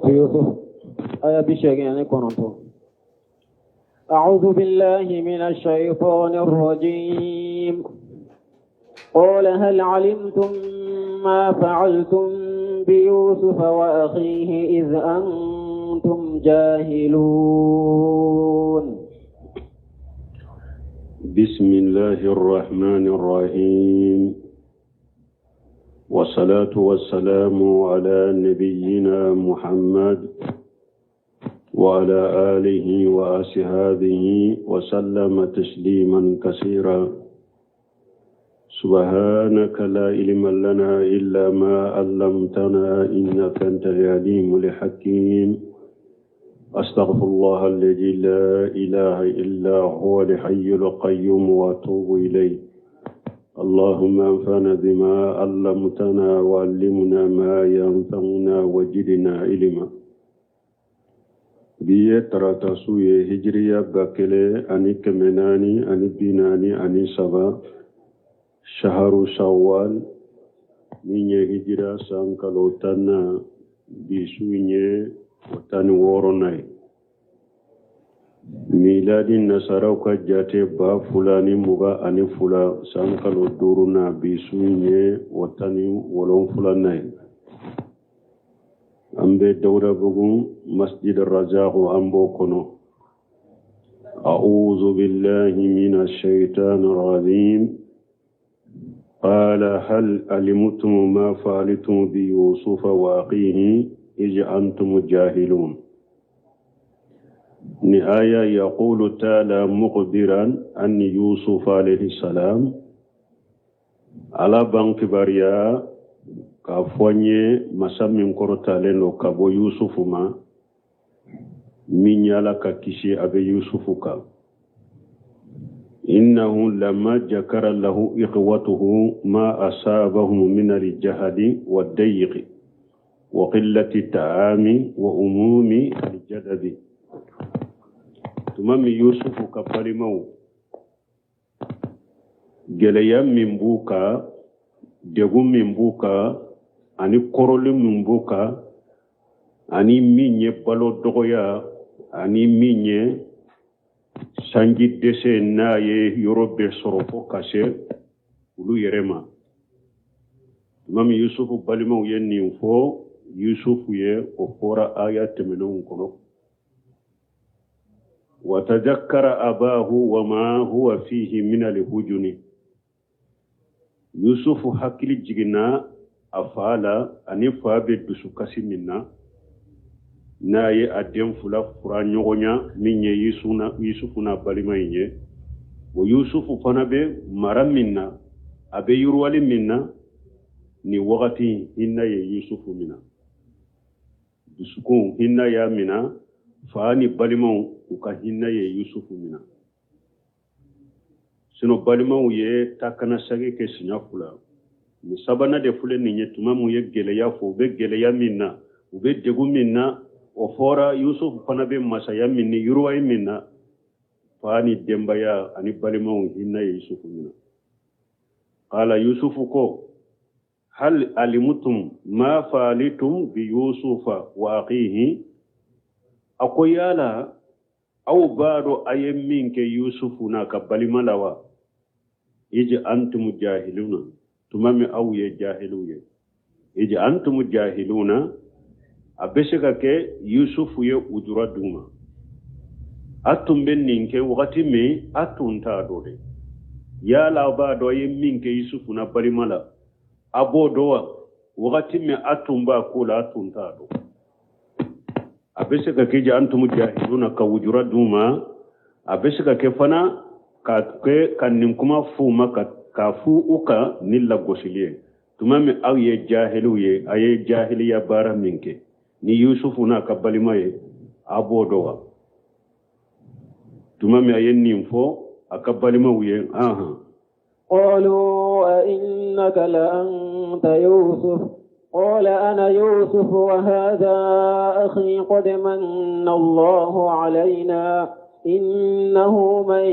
Yusuf aya 89. أعوذ بالله من الشيطان الرجيم. قال هل علمتم ما فعلتم بيوسف وأخيه إذ أنتم جاهلون. بسم الله الرحمن الرحيم، والصلاة والسلام على نبينا محمد وعلى آله وأصحابه وسلم تسليما كثيرا. سبحانك لا علم لنا إلا ما علمتنا إنك أنت العليم الحكيم. أستغفر الله الذي لا إله إلا هو الحي القيوم وأتوب إليه. اللهم انفعنا بما علمتنا وعلمنا ما ينفعنا وزدنا علما. Bi ye tarata su ye, hijiriya 1443, shaharu Shawwal, min ye hijira san kalo 10na, bi su ye o 16nan ye. Miladi nasaraw ka jate 2022 san kalo duurunan, bi su ye o 17nan ye. An bɛ Dawudabugu Masjid Razak, an b'o kɔnɔ. أعوذ بالله من الشيطان الرجيم. قال هل علمتم ما فعلتم بيوسف وأخيه إذ أنتم جاهلون. نهاية يقول تعالى مخبرا أن يوسف عليه السلام ala b'an kibaruya k'a fɔ an ye masa min kɔrɔtalen don ka bɔ Yusufu ma, min ye Ala ka kisi a bɛ Yusufu kan. إنه لما ذكر له إخوته ما أصابهم من الجهد والضيق وقلة الطعام وهموم الجدب. Tuma min Yusufu ka balimaw, gɛlɛya min b'u kan, degun min b'u kan, ani kɔrɔli min b'u kan, ani min ye balo dɔgɔya, ani min ye sanji dɛsɛ n'a ye yɔrɔ bɛɛ sɔrɔ fo ka se olu yɛrɛ ma, tuma min Yusufu balimaw ye nin fɔ Yusufu ye, o fɔra aya tɛmɛnenw kɔnɔ. وتذكر أباه وما هو فيه من الحزن. Yusufu hakili jiginna a fa la ani fa bɛ dusukasi min na n'a ye a den fila fura ɲɔgɔn ɲa, min ye Yusufu n'a balima in ye. O Yusufu fana bɛ mara min na, a bɛ yiriwali min na nin wagati, hinɛ ye Yusufu mina, dusukun hinɛ y'a mina, fa ni balimaw u ka hinɛ ye Yusufu mina. Sinon balimaw ye takanasagi kɛ siɲɛ fila, nin sabanan de filɛ nin ye. Tuma min ye gɛlɛya fɔ, u bɛ gɛlɛya min na, u bɛ degun min na, o fɔra. Yusufu fana bɛ masaya min ni yiriwaye min na, fa ni denbaya ani balimaw hinɛ ye Yusufu mina. قال Yusufu ko هل علمتم ما فعلتم بيوسف وأخيه. A ko yala aw b'a dɔn a ye min kɛ Yusufu n'a ka balima la wa? إذ أنتم جاهلون, tuma min aw ye jahiliw ye. إذ أنتم جاهلون, a bɛ se ka kɛ Yusufu ye ujura d'u ma. A tun bɛ nin kɛ wagati min, a tun t'a dɔn dɛ. Yala aw b'a dɔn a ye min kɛ Yusufu n'a balima la, a b'o dɔn wa? Wagati min a tun b'a ko la, a tun t'a dɔn. A bɛ se ka kɛ إذ أنتم جاهلون ka wujura d'u ma. A bɛ se ka kɛ fana ka kɛ ka nin kuma f'u ma, ka k'a fu u kan ni lagosili ye. Tuma min aw ye jahiliw ye, a ye jahiliya baara min kɛ ni Yusufu n'a ka balima ye, a b'o dɔn wa? Tuma min a ye nin fɔ a ka balimaw ye, ahan. قالوا أئنك لأنت يوسف؟ قال أنا يوسف وهذا أخي، قد من الله علينا، إنه من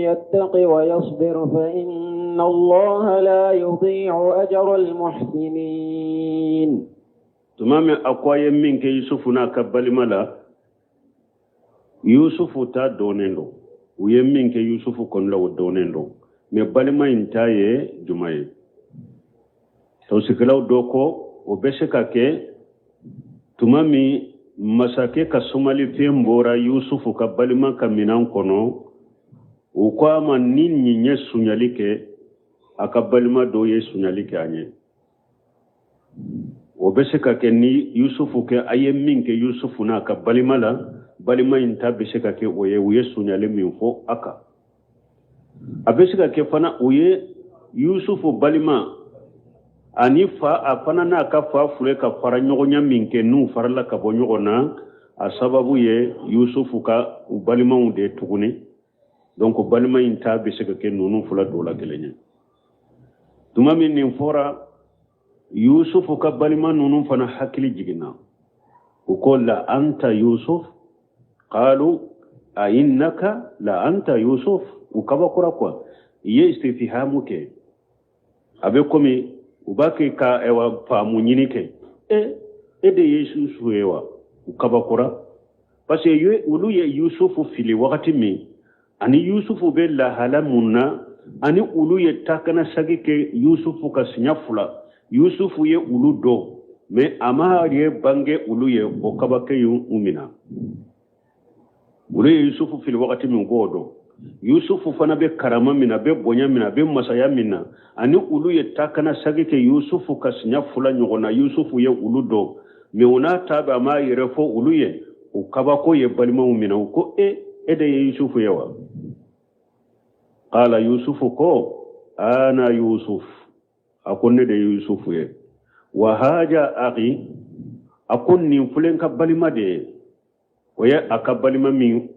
يتق ويصبر فإن الله لا يضيع أجر المحسنين. Tuma min a ko a ye min kɛ Yusufu n'a ka balima la, Yusufu ta dɔnnen don. U ye min kɛ Yusufu kɔni la, o dɔnnen don. Mais balima in ta ye juma ye? Tawusikɛlaw dɔ ko o bɛ se ka kɛ tuma min masakɛ ka sumalifɛn bɔra Yusufu ka balima ka minɛn kɔnɔ, u ko a ma ni nin ye sunyali kɛ, a ka balima dɔw ye sunyali kɛ a ɲɛ. O bɛ se ka kɛ ni Yusufu kɛ a ye min kɛ Yusufu n'a ka balima la, balima in ta bɛ se ka kɛ o ye, u ye sunyali min fɔ a kan. A bɛ se ka kɛ fana u ye Yusufu balima ani fa, a fana n'a ka fa fure ka fara ɲɔgɔnya min kɛ, n'u farala ka bɔ ɲɔgɔn na, a sababu ye Yusufu ka u balimaw de ye tuguni. Donc balima in ta bɛ se ka kɛ ninnu fila dɔ la kelen ye. Tuma min nin fɔra, Yusufu ka balima ninnu fana hakili jiginna. U ko la anta Yusuf, qalu a innaka la anta Yusuf. U kabakura quoi, i ye istifihamu kɛ, a bɛ komi u b'a kɛ ka ɛwa faamu ɲini kɛ, e de ye Yusufu ye wa? U kabakura parce que olu ye Yusufu fili wagati min, ani Yusufu bɛ lahala mun na, ani olu ye takana sagi kɛ Yusufu ka siɲɛ fila. Yusufu ye olu dɔn, mais a ma ye bange olu ye, o kabake y'u minɛ. Olu ye Yusufu fili wagati min, k'o dɔn Yusufu fana bɛ karama min na, a bɛ bonya min na, a bɛ masaya min na, ani olu ye takana sagi kɛ Yusufu ka siɲɛ fila ɲɔgɔn na, Yusufu ye olu dɔn, mais o n'a ta bɛɛ a m'a yɛrɛ fɔ olu ye. O kabako ye balimaw minɛ, u ko e de ye Yusufu ye wa? Qala Yusufu ko ana Yusuf, a ko ne de ye Yusufu ye. Wa haja akhi, a ko nin filɛ n ka balima de ye. O ye a ka balima min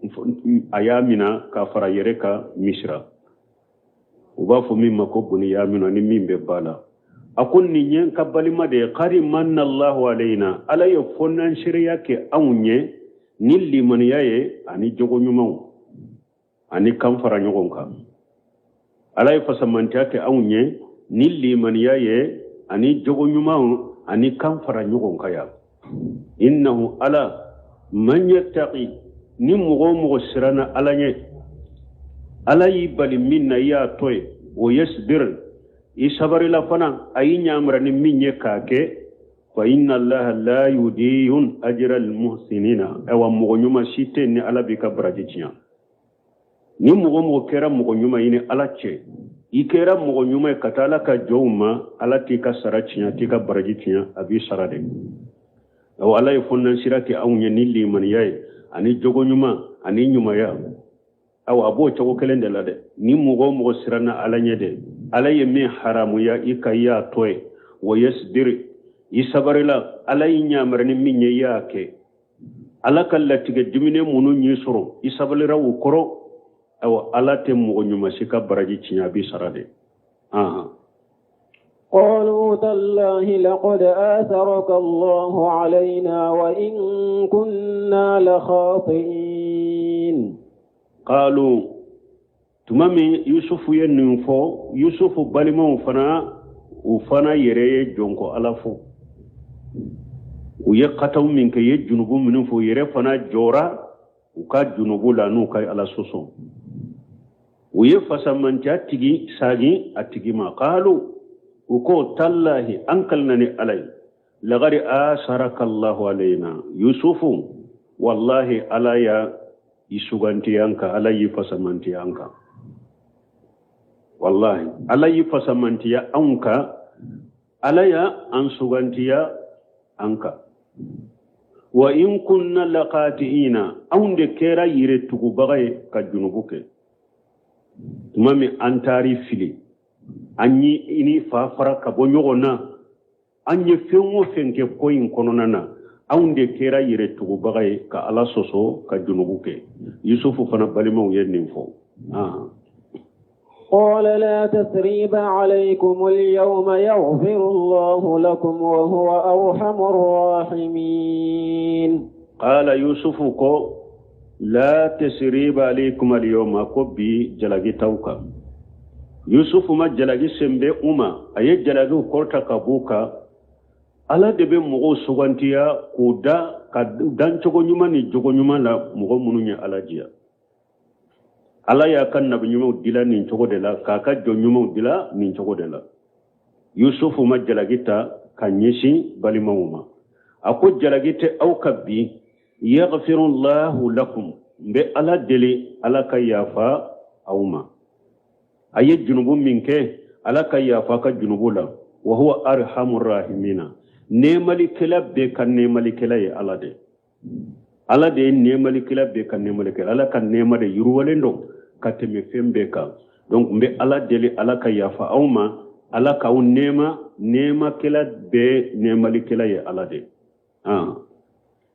a y'a mina k'a fara yɛrɛ kan Misira, u b'a fɔ min ma ko Buniyaminu, ni min bɛ ba la. A ko nin ye n ka balima de ye. Qad manna Allahu alayna, Ala ye fɔnanseereya kɛ anw ye ni limaniya ye ani jogo ɲumanw ani kan fara ɲɔgɔn kan. Ala ye fasamantiya kɛ anw ye ni limaniya ye ani jogo ɲumanw ani kan fara ɲɔgɔn kan yan. Innahu ala man yattaqi, ni mɔgɔ o mɔgɔ siranna Ala ɲɛ, Ala y'i bali min na i y'a to yen, o yasbir, i sabarila fana a y'i ɲamara ni min ye k'a kɛ, fa inna allaha la yudiyun ajra almuhsinina. Ayiwa, mɔgɔ ɲuman si tɛ ni Ala b'i ka baraji tiɲɛ. Ni mɔgɔ mɔgɔ kɛra mɔgɔ ɲuman ye ni Ala cɛ, i kɛra mɔgɔ ɲuman ye ka taa Ala ka jɔnw ma, Ala t'i ka sara tiɲɛ, t'i ka baraji tiɲɛ, a b'i sara de. Awa, Ala ye fɔnansira kɛ anw ye ni limaniya ye ani jogo ɲuman ani ɲumanya. Awa, a b'o cogo kelen de la dɛ. Ni mɔgɔ o mɔgɔ siranna Ala ɲɛ dɛ, Ala ye min haramuya i ka i y'a to yen, wa yasbir, i sabarila Ala y'i ɲamara ni min ye i y'a kɛ, Ala ka latigɛ dumuni minnu y'i sɔrɔ i sabalira u kɔrɔ, awa, Ala tɛ mɔgɔ ɲuman si ka baraji tiɲɛ, a b'i sara de. قالوا تالله لقد آثرك الله علينا وإن كنا لخاطئين. قالوا tuma min Yusufu ye nin fɔ, Yusufu balimaw fana, u fana yɛrɛ ye jɔnko Ala fɔ. U ye kataw min kɛ, ye junubu minnu fɔ, u yɛrɛ fana jɔra u ka junubu la n'u ka Ala sɔsɔ. U ye fasamantiya tigi sagin a tigi ma. Qalu, u ko tallahi, an kalina ni Ala ye, laqad asaraka Allahu alayna. Yusufu, wallahi Ala ya i suganti an kan, Ala y'i fasamantiya an kan, wallahi Ala y'i fasamantiya anw kan, Ala ya an sugantiya an kan. Wa in kunna laqati'ina, anw de kɛra yɛrɛ tugubaga ye ka junubu kɛ. Tuma min an taari fili, an ye i ni fa fara ka bɔ ɲɔgɔn na, an ye fɛn o fɛn kɛ ko in kɔnɔna na, anw de kɛra yɛrɛ tugubaga ye ka Ala sɔsɔ ka junubu kɛ. Yusufu fana balimaw ye nin fɔ. قال لا تثريب عليكم اليوم يغفر الله لكم وهو أرحم الراحمين. قال يوسف ko لا تثريب عليكم اليوم, ko bi jalagi t'aw kan. Yusufu ma jalagi senbɛ u ma, a ye jalagiw kɔrɔta ka b'u kan. Ala de bɛ mɔgɔw sugantiya k'u da ka dancogo ɲuman ni jogo ɲuman la mɔgɔ minnu ye Ala diya. Ala y'a ka nabi ɲumanw dila nin cogo de la, k'a ka jɔn ɲumanw dila nin cogo de la. Yusufu ma jalaki ta ka ɲɛsin balimaw ma. A ko jalaki tɛ aw kan bi, yaghfirullahu lakum, n bɛ Ala deli Ala ka yafa aw ma. A ye junubu min kɛ, Ala ka yafa ka junubu la. Wa huwa arhamur rahimina, nɛɛmalikɛla bɛɛ ka nɛɛmalikɛla ye Ala de. Ala de ye nɛɛmalikɛla bɛɛ ka nɛɛmalikɛla. Ala ka nɛɛma de yiriwalen don ka tɛmɛ fɛn bɛɛ kan. Donc n bɛ Ala deli Ala ka yafa aw ma, Ala k'aw nɛɛma, nɛɛmakɛla bɛɛ nɛɛmalikɛla ye Ala de.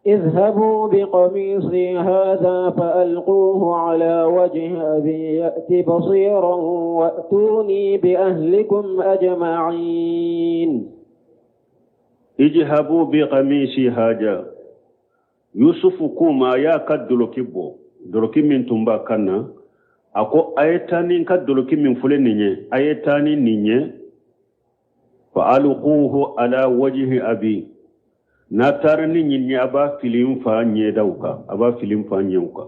اذهبوا بقميصي هذا فألقوه على وجه أبي يأت بصيرا وأتوني بأهلكم أجمعين. اذهبوا بقميصي هذا. Yusufu k'u ma a y'a ka doloki bɔ, doloki min tun b'a kan na, a ko a ye taa ni n ka doloki min filɛ nin ye, a ye taa ni nin ye. Fa alquhu ala wajhi abi, n'a taara ni nin ye, a b'a fili n fa ɲɛdaw kan, a b'a fili n fa ɲɛw kan.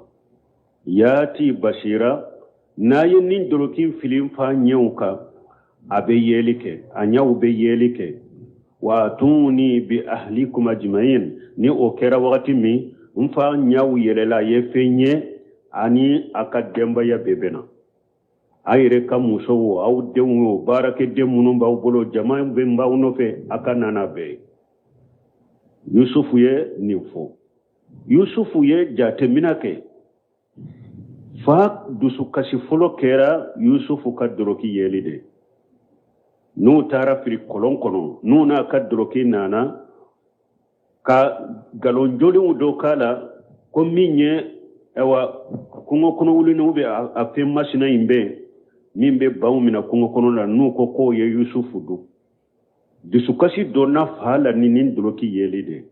Yati basira, n'a ye nin doloki fili n fa ɲɛw kan, a bɛ yeli kɛ, a ɲɛw bɛ yeli kɛ. Wa atuni bi ahlikum ajma'in, ni o kɛra wagati min n fa ɲɛw yɛlɛla, a ye fɛn ye, ani a ka denbaya bɛɛ bɛ na, a yɛrɛ ka musow, aw denw, o baarakɛden minnu b'aw bolo, jama bɛ b'aw nɔfɛ, a ka na n'a bɛɛ ye. Yusufu ye nin fɔ. Yusufu ye jateminɛ kɛ, fa dusukasi fɔlɔ kɛra Yusufu ka doloki yeli de. N'u taara fili kɔlɔn kɔnɔ, n'u n'a ka doloki nana ka nkalon jolenw dɔ k'a la ko min ye ayiwa kungo kɔnɔ wuluni bɛ a fɛn masina in bɛ min bɛ banw minɛ kungo kɔnɔ la, n'u ko k'o ye Yusufu dun. Dusukasi donna fa la ni nin doloki yeli de.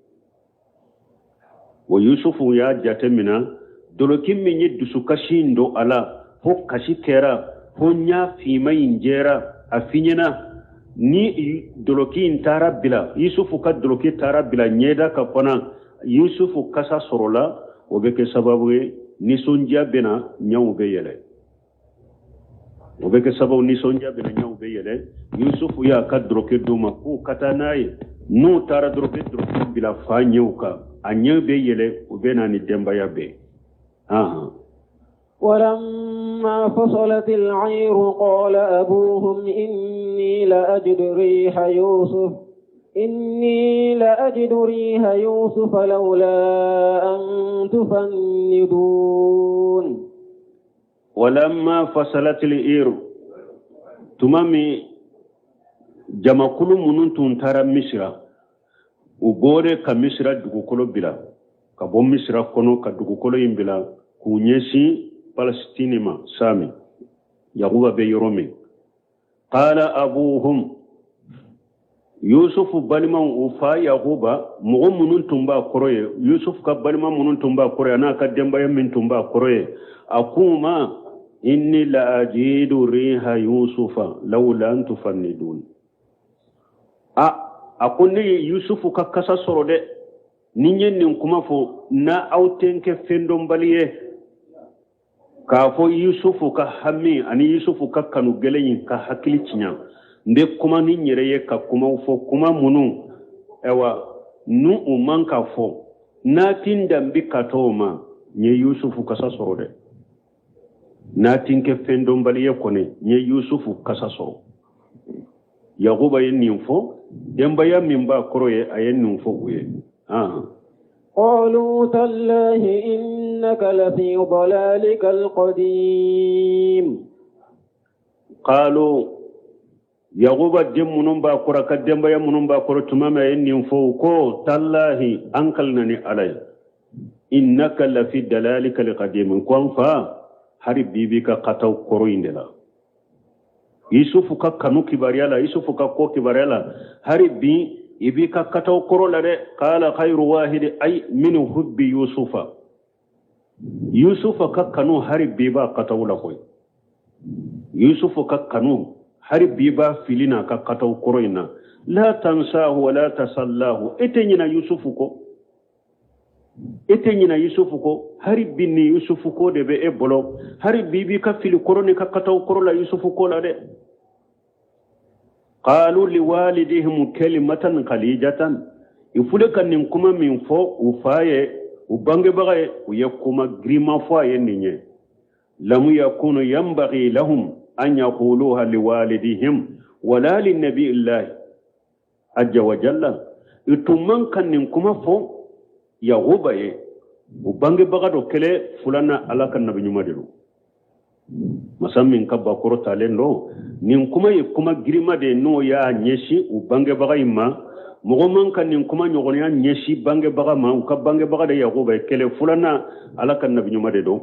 O Yusufu y'a jate minɛ, doloki min ye dusukasi in don a la, fo kasi kɛra, fo ɲa finma in jɛra, a fiɲɛna. Ni doloki in taara bila, Yusufu ka doloki taara bila ɲɛda kan fana, Yusufu kasa sɔrɔla, o bɛ kɛ sababu ye nisɔndiya bɛ na, ɲɛw bɛ yɛlɛ. O bɛ kɛ sababu nisɔndiya bɛ na, ɲɛw bɛ yɛlɛ. Yusufu y'a ka doloki d'u ma k'u ka taa n'a ye. N'u taara dɔrɔn doloki bila fa ɲɛw kan, a ɲɛ bɛ yɛlɛ, u bɛ na ni denbaya bɛɛ. ولما فصلت العير قال أبوهم إني لأجد ريح يوسف إني لأجد ريح يوسف لولا أن تفندون. ولما فصلت العير, tuma min jamakulu minnu tun taara Misira, u bɔra ka Misira dugukolo bila, ka bɔ Misira kɔnɔ ka dugukolo in bila k'u ɲɛsin Palestine ma, Sami Yakuba bɛ yɔrɔ min. Qala abuhum, Yusufu balimaw, u fa Yakuba mɔgɔ minnu tun b'a kɔrɔ ye, Yusufu ka balima minnu tun b'a kɔrɔ ye, n'a ka denbaya min tun b'a kɔrɔ ye, a k'u ma inni la ajidu riha yusufa lawla an tufannidun. A ko ne ye Yusufu ka kasa sɔrɔ dɛ. Ni n ye nin kuma fɔ, na aw tɛ n kɛ fɛn dɔnbali ye k'a fɔ Yusufu ka hami ani Yusufu ka kanu gɛlɛn in ka hakili tiɲɛ. N bɛ kuma ni n yɛrɛ ye ka kumaw fɔ, kuma minnu ayiwa n'u u man ka fɔ, n'a ti n danbi ka to o ma. N ye Yusufu kasa sɔrɔ dɛ. N'a ti n kɛ fɛn dɔnbali ye kɔni, n ye Yusufu kasa sɔrɔ. Yakuba ye nin fɔ denbaya min b'a kɔrɔ ye, a ye nin fɔ u ye. قالوا تالله إنك لفي ضلالك القديم. قالوا, Yakuba den minnu b'a kɔrɔ, ka denbaya minnu b'a kɔrɔ, tuma min a ye nin fɔ, ko tallahi, an kalina ni Ala ye, innaka lafi dalalika alqadim, ko an fa, hari bi b'i ka kataw kɔrɔ in de la, Yusufu ka kanu kibaruya la, Yusufu ka ko kibaruya la, hari bi i b'i ka kataw kɔrɔ la dɛ. Qala khayru wahidi ay min hubbi yusufa, Yusufa ka kanu hari bi b'a kataw la koyi. Yusufu ka kanu hari bi b'a fili n'a ka kataw kɔrɔ in na. La tansahu wala tasallahu, e tɛ ɲina Yusufu kɔ, e tɛ ɲina Yusufu kɔ. Hari bi ni Yusufu ko de bɛ e bolo, hari bi b'i ka fili kɔrɔ n'i ka kataw kɔrɔ la Yusufu ko la dɛ. Qalu liwalidihim kalimatan khalijatan, i fule ka nin kuma min fɔ u fa ye, u bangebaga ye, u ye kuma girinma fɔ a ye nin ye. Lam yakunu yanbaghi lahum an yaquluha liwalidihim wala linnabiyillahi azza wa jalla, i tun man ka nin kuma fɔ Yahuba ye, u bangebaga dɔ kɛlɛ filanan Ala ka nabi ɲuman de don, masa min ka bakɔrɔ talen don. Nin kuma ye kuma girinma de ye n'o y'a ɲɛsin u bangebaga in ma. Mɔgɔ man ka nin kuma ɲɔgɔnya ɲɛsin bangebaga ma, u ka bangebaga de Yakuba ye kɛlɛ filanan Ala ka nabi ɲuman de don.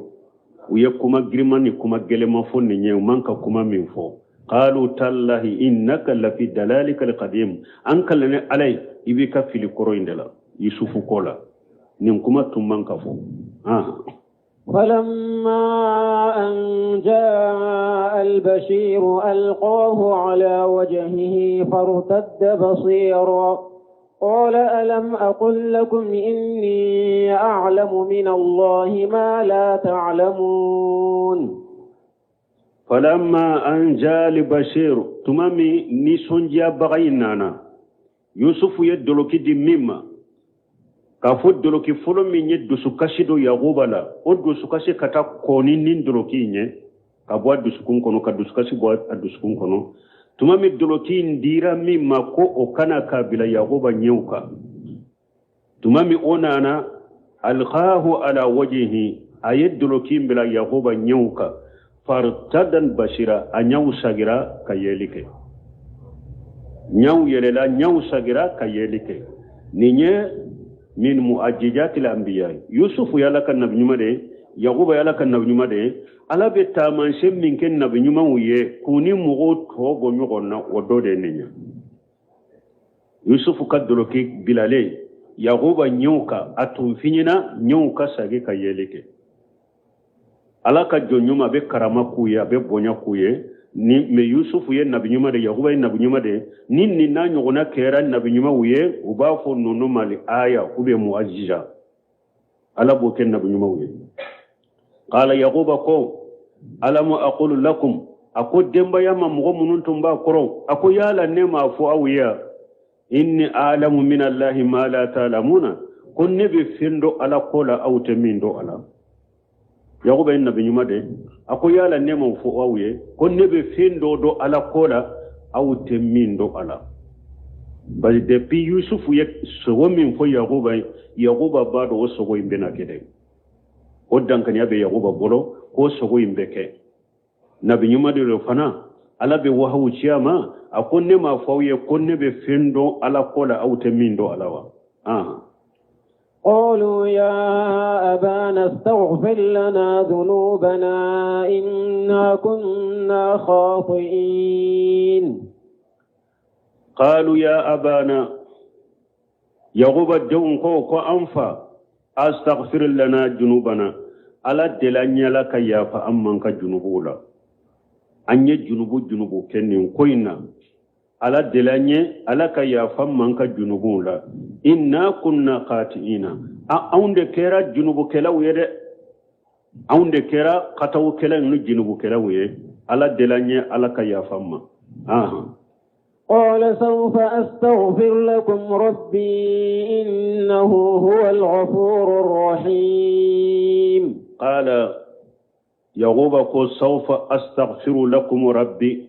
U ye kuma girinma ni kuma gɛlɛnma fɔ nin ye, u man ka kuma min fɔ. Qalu tallahi innaka lafi dalalika alqadim, an kalan ni Ala ye, i b'i ka fili kɔrɔ in de la Yusufu ko la. Nin kuma tun man ka fɔ. فلما أن جاء البشير ألقاه على وجهه فارتد بصيرا قال ألم أقل لكم إني أعلم من الله ما لا تعلمون. فلما أن جاء البشير، tuma min nisɔndiyabaga in nana, Yusufu ye doloki di min ma, k'a fɔ doloki fɔlɔ min ye dusukasi don Yakuba la, o dusukasi ka taa kɔni ni doloki in ye ka bɔ a dusukun kɔnɔ, ka dusukasi bɔ a dusukun kɔnɔ. Tuma min doloki in dira min ma ko o kana k'a bila Yakuba ɲɛw kan, tuma min o nana, alqahu ala wajihi, a ye doloki in bila Yakuba ɲɛw kan, fartadan basira, a ɲɛw sagira ka yeli kɛ, ɲɛw yɛlɛla, ɲɛw sagira ka yeli kɛ. Nin ye min mu'ajijatil anbiya. Yusufu y'Ala ka nabi ɲuman de ye, Yakuba y'Ala ka nabi ɲuman de ye. Ala bɛ taamasiyɛn min kɛ nabi ɲumanw ye k'u ni mɔgɔw tɔ bɔ ɲɔgɔn na, o dɔ de ye nin ye. Yusufu ka doloki bilalen Yakuba ɲɛw kan, a tun fiɲɛna, ɲɛw ka sagi ka yeli kɛ. Ala ka jɔn ɲuman, a bɛ karama k'u ye, a bɛ bonya k'u ye. Ni mɛ Yusufu ye nabi ɲuman de, Yakuba ye nabi ɲuman de, ni nin n'a ɲɔgɔnna kɛra nabi ɲumanw ye, u b'a fɔ ninnu ma li aya ou bien mu'ajiza, Ala b'o kɛ nabi ɲumanw ye. Qala Yakuba ko alamu aqulu lakum, a ko denbaya ma, mɔgɔ minnu tun b'a kɔrɔ, a ko yala ne m'a fɔ aw ye, inni alamu min allahi ma la ta'lamuna, ko ne bɛ fɛn dɔn Ala ko la aw tɛ min dɔn a la. Yakuba ye nabi ɲuman de, a ko yala ne m'o fɔ aw ye ko ne bɛ fɛn dɔ dɔn Ala ko la aw tɛ min dɔn a la? Bari depuis Yusufu ye sogo min fɔ Yakuba ye, Yakuba b'a dɔn o sogo in bɛna kɛ dɛ. O dankaniya bɛ Yakuba bolo k'o sogo in bɛ kɛ. Nabi ɲuman de don fana, Ala bɛ wahawu ci a ma. A ko ne m'a fɔ aw ye ko ne bɛ fɛn dɔn Ala ko la aw tɛ min dɔn a la wa? قالوا يا أبانا استغفر لنا ذنوبنا إنا كنا خاطئين. قالوا يا أبانا، Yakuba denw ko an fa, astaghfir lana junubana, Ala deli an ɲɛla ka yafa an man ka junubuw la. An ye junubu junubu kɛ nin ko in na, Ala deli an ye, Ala ka yafa an man ka junubuw la. Inna kunna khati'ina, anw de kɛra junubukɛlaw ye dɛ, anw de kɛra katawukɛlaw ni junubukɛlaw ye. Ala deli an ye, Ala ka yafa an ma. قال سوف أستغفر لكم ربي إنه هو الغفور الرحيم. قال Yakuba ko sawfa astaghfiru lakum rabbi,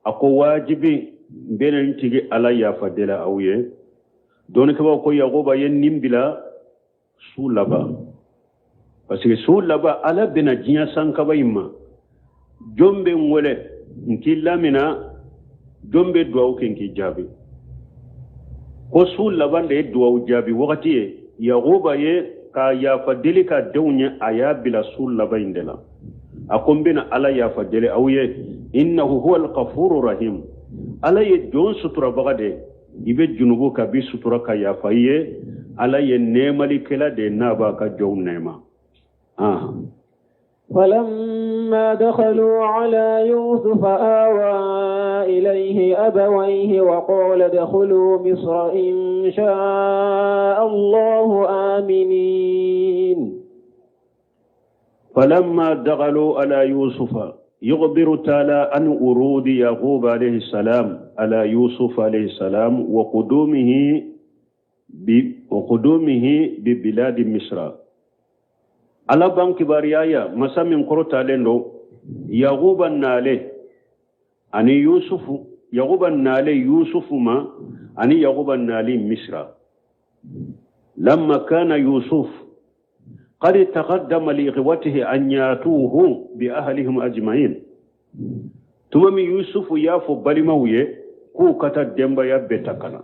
a ko wajibi n bɛna n tigi Ala yafa deli aw ye. Dɔnnikɛbaaw ko Yakuba ye nin bila su laban, parce que su laban Ala bɛna diɲɛ sankaba in ma. Jɔn bɛ n wele n k'i lamina, jɔn bɛ duwawu kɛ n k'i jaabi? Ko su laban de ye duwawu jaabi wagati ye. Yakuba ye ka yafa deli ka denw ye, a y'a bila su laban in de la. A ko n bɛna Ala yafa deli aw ye, innahu huwa alghafuru rahim. Ala ye jɔn suturabaga de ye, i bɛ junubu ka bi sutura ka yafa i ye. Ala ye nɛɛmalikɛla de ye n'a b'a ka jɔnw nɛɛma. فلما دخلوا على يوسف آوى إليه أبويه وقال ادخلوا مصر إن شاء الله آمنين. فلما دخلوا على يوسف يخبر تعالى عن ورود يعقوب عليه السلام على يوسف عليه السلام وقدومه ببلاد مصر. Ala b'an kibaruya ya masa min kɔrɔtalen don, Yakuba nale ani Yusufu, Yakuba nale Yusufu ma ani Yakuba nali Misra. لما كان يوسف قد تقدم لإخوته أن ياتوه بأهلهم أجمعين. Tuma min Yusufu y'a fɔ balimaw ye k'u ka taa denbaya bɛɛ ta ka na.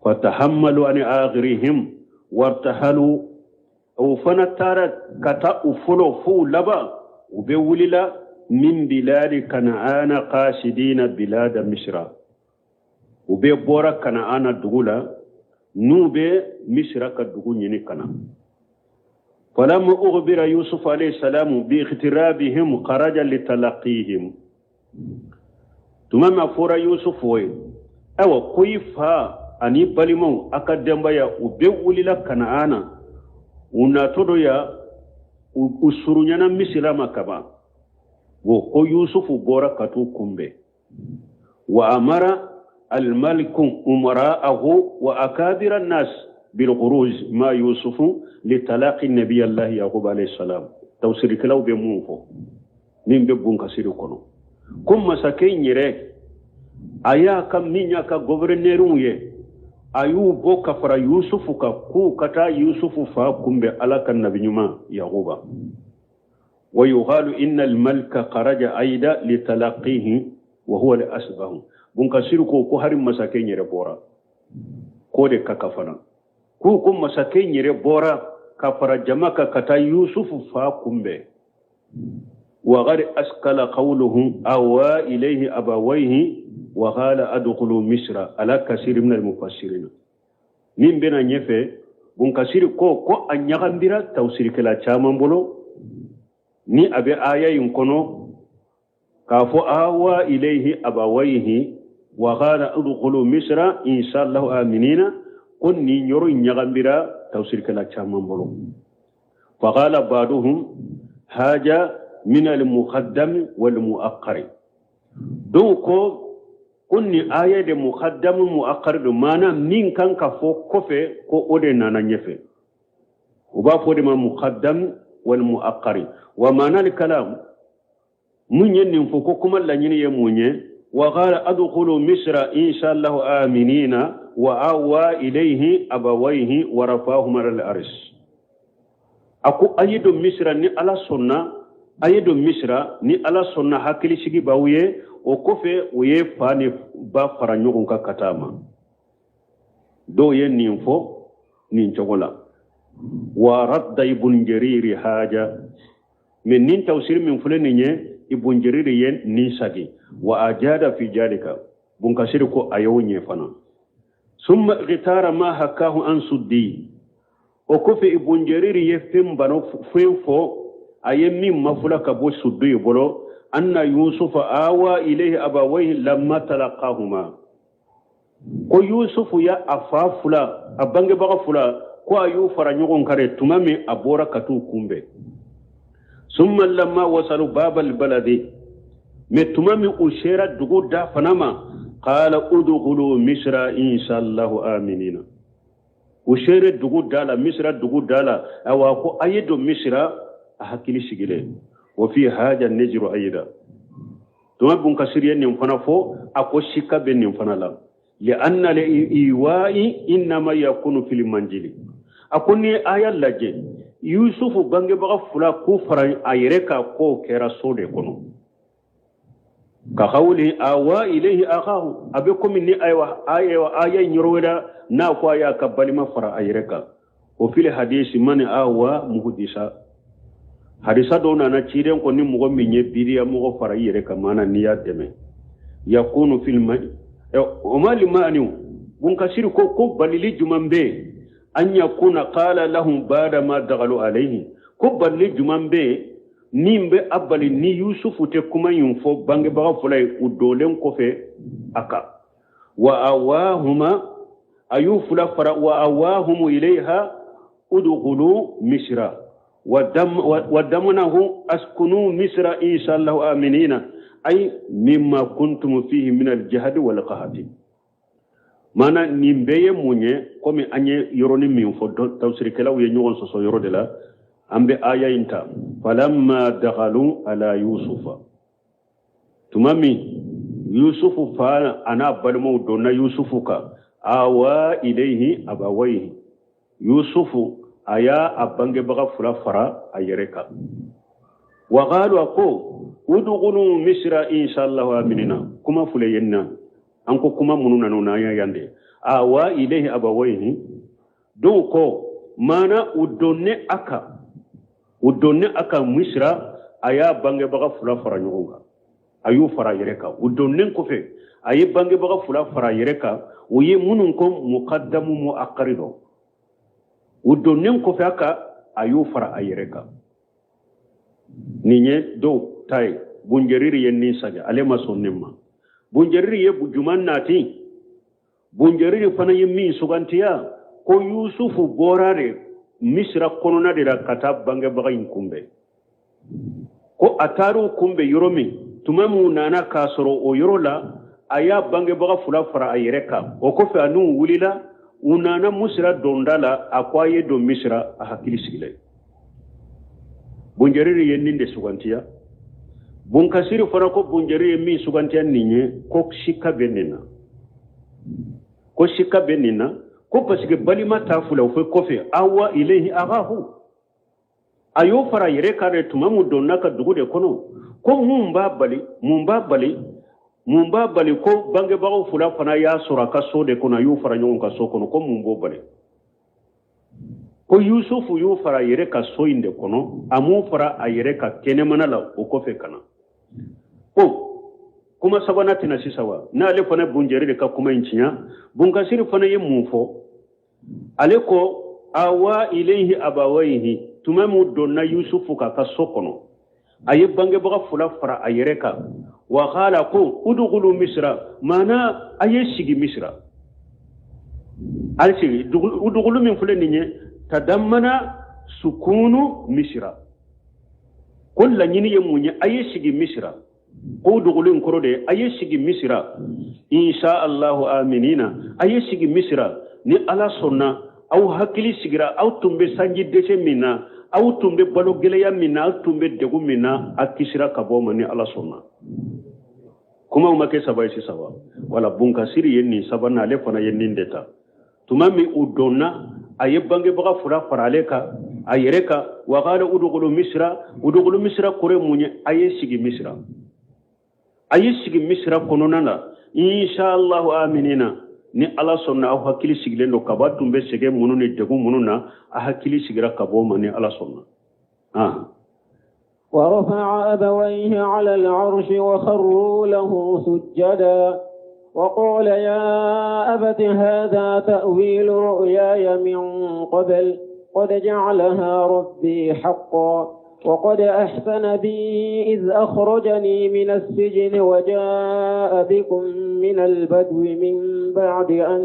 فتحملوا عن آخرهم وارتحلوا. O fana taara ka taa u fɔlɔ f'u laban, u bɛ wulila من بلاد كنعان قاصدين بلاد مصر. U bɛ bɔra Kanaana dugu la, n'u bɛ Misira ka dugu ɲini ka na. فلما أخبر يوسف عليه السلام باقترابهم خرج لتلقيهم. Tuma min a fɔra Yusufu ye, ayiwa, ko i fa ani balimaw, a ka denbaya, u bɛɛ wulila Kanaana, u natɔ do ya, u surunyana Misira ma kaban, wo ko Yusufu bɔra ka t'u kunbɛn. وأمر الملك أمراءه وأكابر الناس بالخروج مع يوسف لتلاقي النبي الله يعقوب عليه السلام. Tafsirikɛlaw bɛ mun fɔ min bɛ Bun Kasiri kɔnɔ, ko masakɛ in yɛrɛ, a y'a ka min y'a ka gɔvɛrɛnɛriw ye, a y'u bɔ ka fara Yusufu kan k'u ka taa Yusufu fa kunbɛn, Ala ka nabi ɲuman Yakuba. ويقال إن الملك خرج أيضا لتلقيه وهو الأشبه. Bun Kasiri ko hari masakɛ in yɛrɛ bɔra k'o de ka ka fana ko masakɛ in yɛrɛ bɔra ka fara jama kan ka taa Yusufu fa kunbɛn. وقد أشكل قوله آوى إليه أبويه وقال ادخلوا مصر على كثير من المفسرين. Min bɛna ɲɛfɛ, Bun Kasiri ko a ɲagambira tafsirikɛla caman bolo ni a bɛ aya in kɔnɔ k'a fɔ آوى إليه أبويه وقال ادخلوا مصر إن شاء الله آمنين, ko nin yɔrɔ in ɲagambira tafsirikɛla caman bolo. فقال بعضهم هذا من المقدم والمؤخر. Dɔw ko nin aya de مقدم مؤخر do, maana min kan ka fɔ kɔfɛ, ko o de nana ɲɛfɛ. U b'a fɔ de ma مقدم والمؤخر. ومعنى الكلام, mun ye nin fɔ, ko kuma laɲini ye mun ye? وقال ادخلوا مصر إن شاء الله آمنين وآوى إليه أبويه ورفعهما على العرش. A ko a ye don Misira ni Ala sɔnna, a ye don Misira ni Ala sɔnna, hakili sigi b'aw ye. O kɔfɛ, o ye fa ni ba fara ɲɔgɔn kan ka taa ma. Dɔw ye nin fɔ nin cogo la. ورد ابن جرير هذا, mais nin tafsiri min filɛ nin ye, Ibn Jarir ye nin sagi. وأجاد في ذلك. Bun Kasiri ko a y'o ɲɛ fana. ثم اختار ما حكاه عن السدي. O kɔfɛ, Ibn Jarir ye fɛn bano fɛn fɔ, a ye min mafula ka bɔ Suddi bolo, أن يوسف آوى إليه أبويه لما تلقاهما, ko Yusufu ya a fa fila, a bangebaga fila, ko a y'u fara ɲɔgɔn kan de tuma min a bɔra ka t'u kunbɛn. ثم لما وصلوا باب البلد, mais tuma min u sera dugu da fana ma, قال ادخلوا مصر إن شاء الله آمنين. U sera dugu da la, Misira dugu da la, awa ko a ye don Misira a hakili sigilen. وفي هذا نظر أيضا. Tuma Bun Kasiri ye nin fana fɔ, a ko sika bɛ nin fana la. لأن الإيواء إنما يكون في المنزل. A ko ni a y'a lajɛ, Yusufu bangebaga fila k'u fara a yɛrɛ kan, k'o kɛra so de kɔnɔ. كقوله آوى إليه أخاه, a bɛ komi ni ayiwa aya in yɔrɔ wɛrɛ n'a ko a y'a ka balima fara a yɛrɛ kan. وفي الحديث من آوى محدثا. Hadisa dɔw nana, ciden ko ni mɔgɔ min ye biriya mɔgɔ fara i yɛrɛ kan, maana n'i y'a dɛmɛ, يكون في الم وما المانع. Bun Kasiri ko balili juman bɛ yen أن يكون قال لهم بعدما دخلوا عليه, ko balili juman bɛ yen Min bɛ a bali ni Yusufu tɛ kuma in fɔ bangebaga fila ye u donnen kɔfɛ a kan. Wa awahuma, a y'u fila fara, wa awahumu ilayha udkhulu misra wa damanahu askunu misra inshallah aminina ay mimma kuntum fihi min aljahdi wal qahati. Mana nin bɛɛ ye mun ye? Komi an ye yɔrɔnin min fɔ, tafsirikɛlaw ye ɲɔgɔn sɔsɔ yɔrɔ de la. An bɛ aya in ta. Falamma dakhalu ala Yusufa, tuma min Yusufu fa a n'a balimaw donna Yusufu kan, awa ilayhi abawayhi, Yusufu a y'a a bangebaga fila fara a yɛrɛ kan. Wa qalu, a ko udkhulu misra inshallah aminina. Kuma file yen na, an ko kuma minnu nana n'an y'a yan de. Awa ilayhi abawayhi, dɔw ko maana u donne a kan, u donne a kan Misira, a y'a bangebaga fila fara ɲɔgɔn kan, a y'u fara a yɛrɛ kan. U donnen kɔfɛ, a ye bangebaga fila fara a yɛrɛ kan. O ye minnu ko mukaddamu muakari dɔ. U donnen kɔfɛ a kan, a y'u fara a yɛrɛ kan. Nin ye dɔw ta ye. Bunjeriri ye nin sagɛ, ale ma sɔn nin ma. Bunjeriri ye juman nati. Bunjeriri fana ye min sugantiya ko Yusufu bɔra de Misira kɔnɔna de la ka taa bangebaga in kunbɛn, ko a taar'u kunbɛn yɔrɔ min, tuma min nana k'a sɔrɔ o yɔrɔ la, a y'a bangebaga fila fara a yɛrɛ kan. O kɔfɛ, a n'u wulila, u nana Misira donda la, a ko a ye don Misira, a hakili sigilen. Bunjeriri ye nin de sugantiya. Bunkasiri fana ko Bunjeriri ye min sugantiya nin ye, ko sika bɛ nin na, ko sika bɛ nin na, ko parce que balima ta fila o fɛ kɔfɛ, awa ilayhi akahu, a y'o fara yɛrɛ kan de tuma min donna ka dugu de kɔnɔ. Ko mun b'a bali, mun b'a bali, mun b'a bali ko bangebagaw fila fana y'a sɔrɔ a ka so de kɔnɔ, a y'u fara ɲɔgɔn kan so kɔnɔ, ko mun b'o bali ko Yusufu y'o fara a yɛrɛ ka so in de kɔnɔ, a m'o fara a yɛrɛ ka kɛnɛmana la o kɔfɛ ka na? Ko kuma sabanan tɛna sisan wa? N'ale fana Bunjɛri de ka kuma in tiɲɛ. Bunkasiri fana ye mun fɔ? Ale ko awa ilayhi abawayhi, tuma min donna Yusufu k'a ka so kɔnɔ, a ye bangebaga fila fara a yɛrɛ kan. Wa qala, ko udkhulu misra, maana a ye sigi Misra, a sigi. Udkhulu min filɛ nin ye, tadammana sukunu Misra. Ko laɲini ye mun ye? A ye sigi Misra. Ko udkhulu in kɔrɔ de ye a ye sigi Misra, insha Allahu aminina, a ye sigi Misra ni Ala sɔnna, aw hakili sigira. Aw tun bɛ sanji dɛsɛ min na, aw tun bɛ balo gɛlɛya min na, aw tun bɛ degun min na, a kisira ka bɔ o ma ni Ala sɔnna. Kumaw ma kɛ saba ye sisan wa? Wala Bunkasiri ye nin sabanan, ale fana ye nin de ta. Tuma min u donna, a ye bangebaga fila fara ale kan, a yɛrɛ kan. Wa qala udkhulu misra, udkhulu misra kɔrɔ ye mun ye? A ye sigi Misra, a ye sigi Misra kɔnɔna la, inshallahu aminina, ni Ala sɔnna, aw hakili sigilen don. Kaba tun bɛ sɛgɛn minnu ni degun minnu na, a hakili sigira ka bɔ o ma ni Ala sɔnna. ورفع أبويه على العرش وخروا له سجدا وقال يا أبت هذا تأويل رؤياي من قبل قد جعلها ربي حقا وقد أحسن بي إذ أخرجني من السجن وجاء بكم من البدو من بعد أن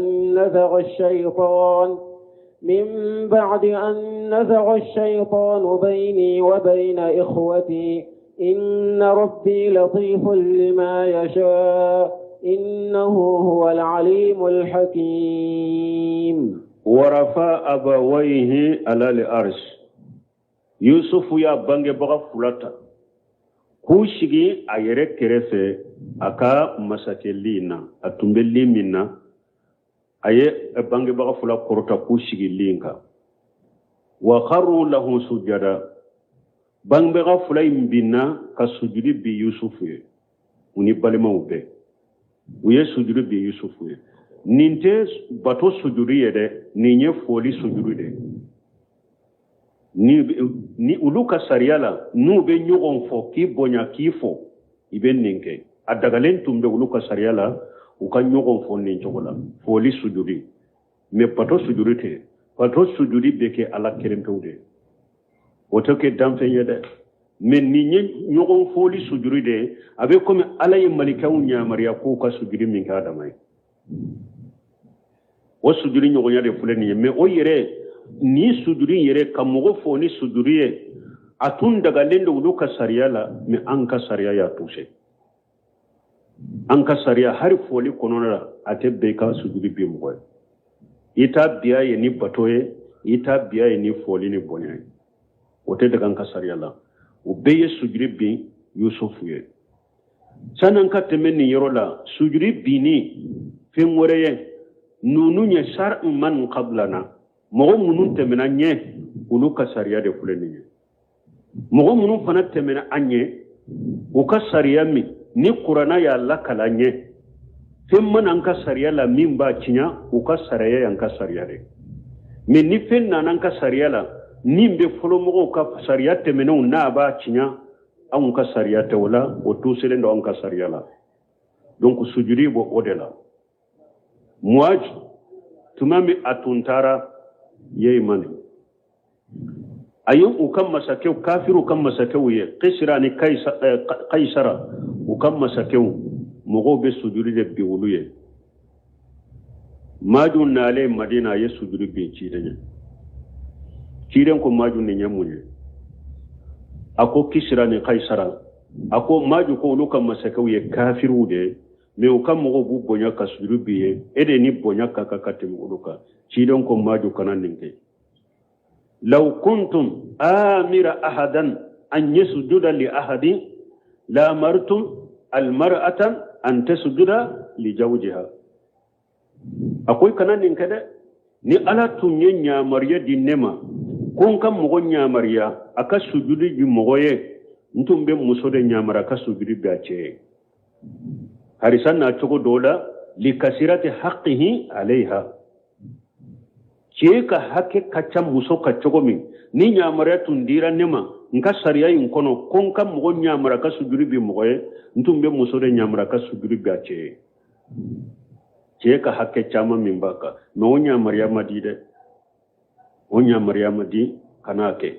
نزغ الشيطان بيني وبين إخوتي إن ربي لطيف لما يشاء إنه هو العليم الحكيم. ورفع أبويه على العرش. Yusufu y'a bangebaga fila ta k'u sigi a yɛrɛ kɛrɛfɛ a ka masakɛ lin na. A tun bɛ lin min na, a ye bangebaga fila kɔrɔta k'u sigi lin kan. Wa kharru lahu sujada, bangebaga fila in binna ka sujudi bi Yusufu ye. U ni balimaw bɛɛ, u ye sujudi bi Yusufu ye. Nin tɛ bato sujudi ye dɛ, nin ye foli sujudi de ye. Ni olu ka sariya la, n'u bɛ ɲɔgɔn fɔ k'i bonya, k'i fɔ, i bɛ nin kɛ. A dagalen tun bɛ olu ka sariya la u ka ɲɔgɔn fɔ nin cogo la, foli sujudi. Mais bato sujudi tɛ. Bato sujudi bɛ kɛ Ala kelen pewu de, o tɛ kɛ danfɛn ye dɛ. Mais nin ye ɲɔgɔn foli sujuri de ye, a bɛ komi Ala ye malikɛw yamaruya k'u ka sujuri min kɛ Adama ye, o sujuri ɲɔgɔnya de filɛ nin ye. Mais o yɛrɛ nin sujuri yɛrɛ ka mɔgɔ fo ni sujuri ye, a tun dagalen don olu ka sariya la, mais an ka sariya y'a tuse. An ka sariya hari foli kɔnɔna la, a tɛ bɛn i ka sujuri bin mɔgɔ ye. I t'a biya ye ni bato ye, i t'a biya ye ni foli ni bonya ye, o tɛ daga an ka sariya la. O bɛɛ ye sujuri bin Yusufu ye. Sani an ka tɛmɛ nin yɔrɔ la, sujuri binni fɛn wɛrɛ ye ninnu ye shar'u man qablana, mɔgɔ minnu tɛmɛna ɲɛ, olu ka sariya de filɛ nin ye. Mɔgɔ minnu fana tɛmɛna an ɲɛ, u ka sariya min ni kuranna y'a lakala ɲɛ, fɛn mana an ka sariya la min b'a tiɲɛ, u ka sariya y'an ka sariya de. Mais ni fɛn nana an ka sariya la min bɛ fɔlɔmɔgɔw ka sariya tɛmɛnenw n'a b'a tiɲɛ, anw ka sariya tɛ o la, o tuselen don anw ka sariya la. Donc sujudi b'o o de la. Muaj tuma min a tun taara Yemani, a ye u ka masakɛw, kafiriw ka masakɛw ye, Kisira ni Kaisara, u ka masakɛw mɔgɔw bɛ sujudi de bin olu ye. Maju nalen Madina, a ye sujudi bin ciden ye. Ciden ko Maju, nin ye mun ye? A ko Kisira ni Kaisara, a ko Maju ko olu ka masakɛw ye kafiriw de ye, mais u ka mɔgɔw b'u bonya ka sujudi bin ye, e de ni bonya ka kan ka tɛmɛ olu kan. Ciden ko Maju, kana nin kɛ. Law kuntum amira ahadan an yasjuda li ahadin la amartum almar'ata an tasjuda li zawjiha. A ko i kana nin kɛ dɛ. Ni Ala tun ye ɲamariya di ne ma ko n ka mɔgɔ ɲamariya a ka sujudi di mɔgɔ ye, n tun bɛ muso de ɲamariya a ka sujudi bi a cɛ ye. Harisa na cogo dɔw la, likasirati haqihi alayha, cɛ ka hakɛ ka ca muso ka cogo min, ni ɲamariya tun dira ne ma n ka sariya in kɔnɔ ko n ka mɔgɔ ɲamariya ka sujudi bi mɔgɔ ye, n tun bɛ muso de ɲamariya ka sujudi bi a cɛ ye, cɛ ka hakɛ caman min b'a kan. Mais o ɲamariya ma di dɛ, o ɲamariya ma di kan'a kɛ.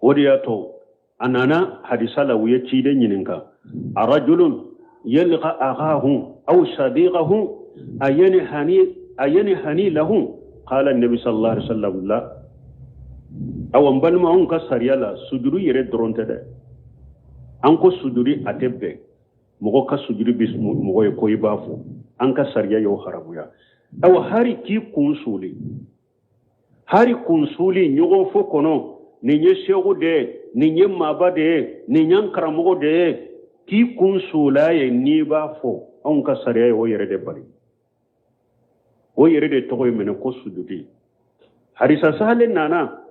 O de y'a to a nana hadisa la, u ye ciden ɲininka: arajulun yalqa akahu aw sadiqahu ayanhani lahu? Qala nabi sallallahu alaihi wasallam la. Awa n balima, anw ka sariya la, sujuru yɛrɛ dɔrɔn tɛ dɛ. An ko sujuri a tɛ bɛn mɔgɔ ka sujuru bi mɔgɔ ye ko i b'a fɔ, an ka sariya y'o haramuya. Awa hari k'i kun suuli, hari kun suuli ɲɔgɔn fo kɔnɔ, nin ye segu de ye, nin ye maaba de ye, nin y'an karamɔgɔ de ye, k'i kun suula ye n'i b'a fɔ, anw ka sariya ye o yɛrɛ de bali. O yɛrɛ de tɔgɔ ye minɛ ko sujudi. Harisa sahale nana,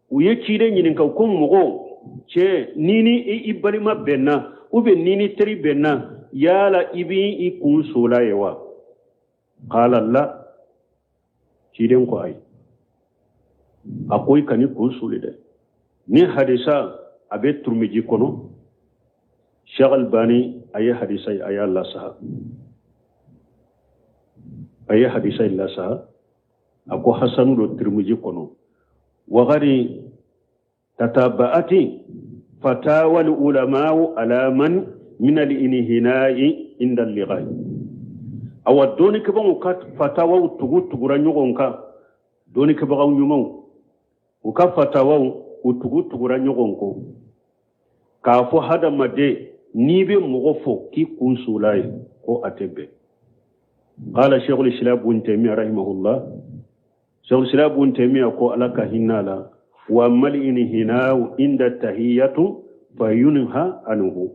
u ye ciden ɲininka ko mɔgɔ cɛ ni ni i balima bɛnna ou bien ni ni teri bɛnna, yala i b'i kun sola ye wa? Qala la. Ciden ko ayi, a ko i kan'i kun soli dɛ. Ni hadisa a bɛ Turumiji kɔnɔ, Sheikh Albani a ye hadisa a y'a lasaha, a ye hadisa in lasaha, a ko hasanu do Turumiji kɔnɔ. Wagari tataba'ati fatawa ulama'u ala man min al-inhina'i inda al-liqa'i. Awa dɔnnikɛbagaw ka fatawaw tugu tugura ɲɔgɔn kan, dɔnnikɛbagaw ɲumanw u ka fatawaw u tugu tugura ɲɔgɔn kɔ, k'a fɔ hadamaden n'i bɛ mɔgɔ fɔ k'i kun sola ye ko a tɛ bɛn. Qala Sheikhul Islam Ibn Taymiyyah rahimahullah, Sheikhul Islam Ibn Taymiyyah ko Ala ka hinɛ la, wa mal inhina'u inda tahiyatu fayunha anhu.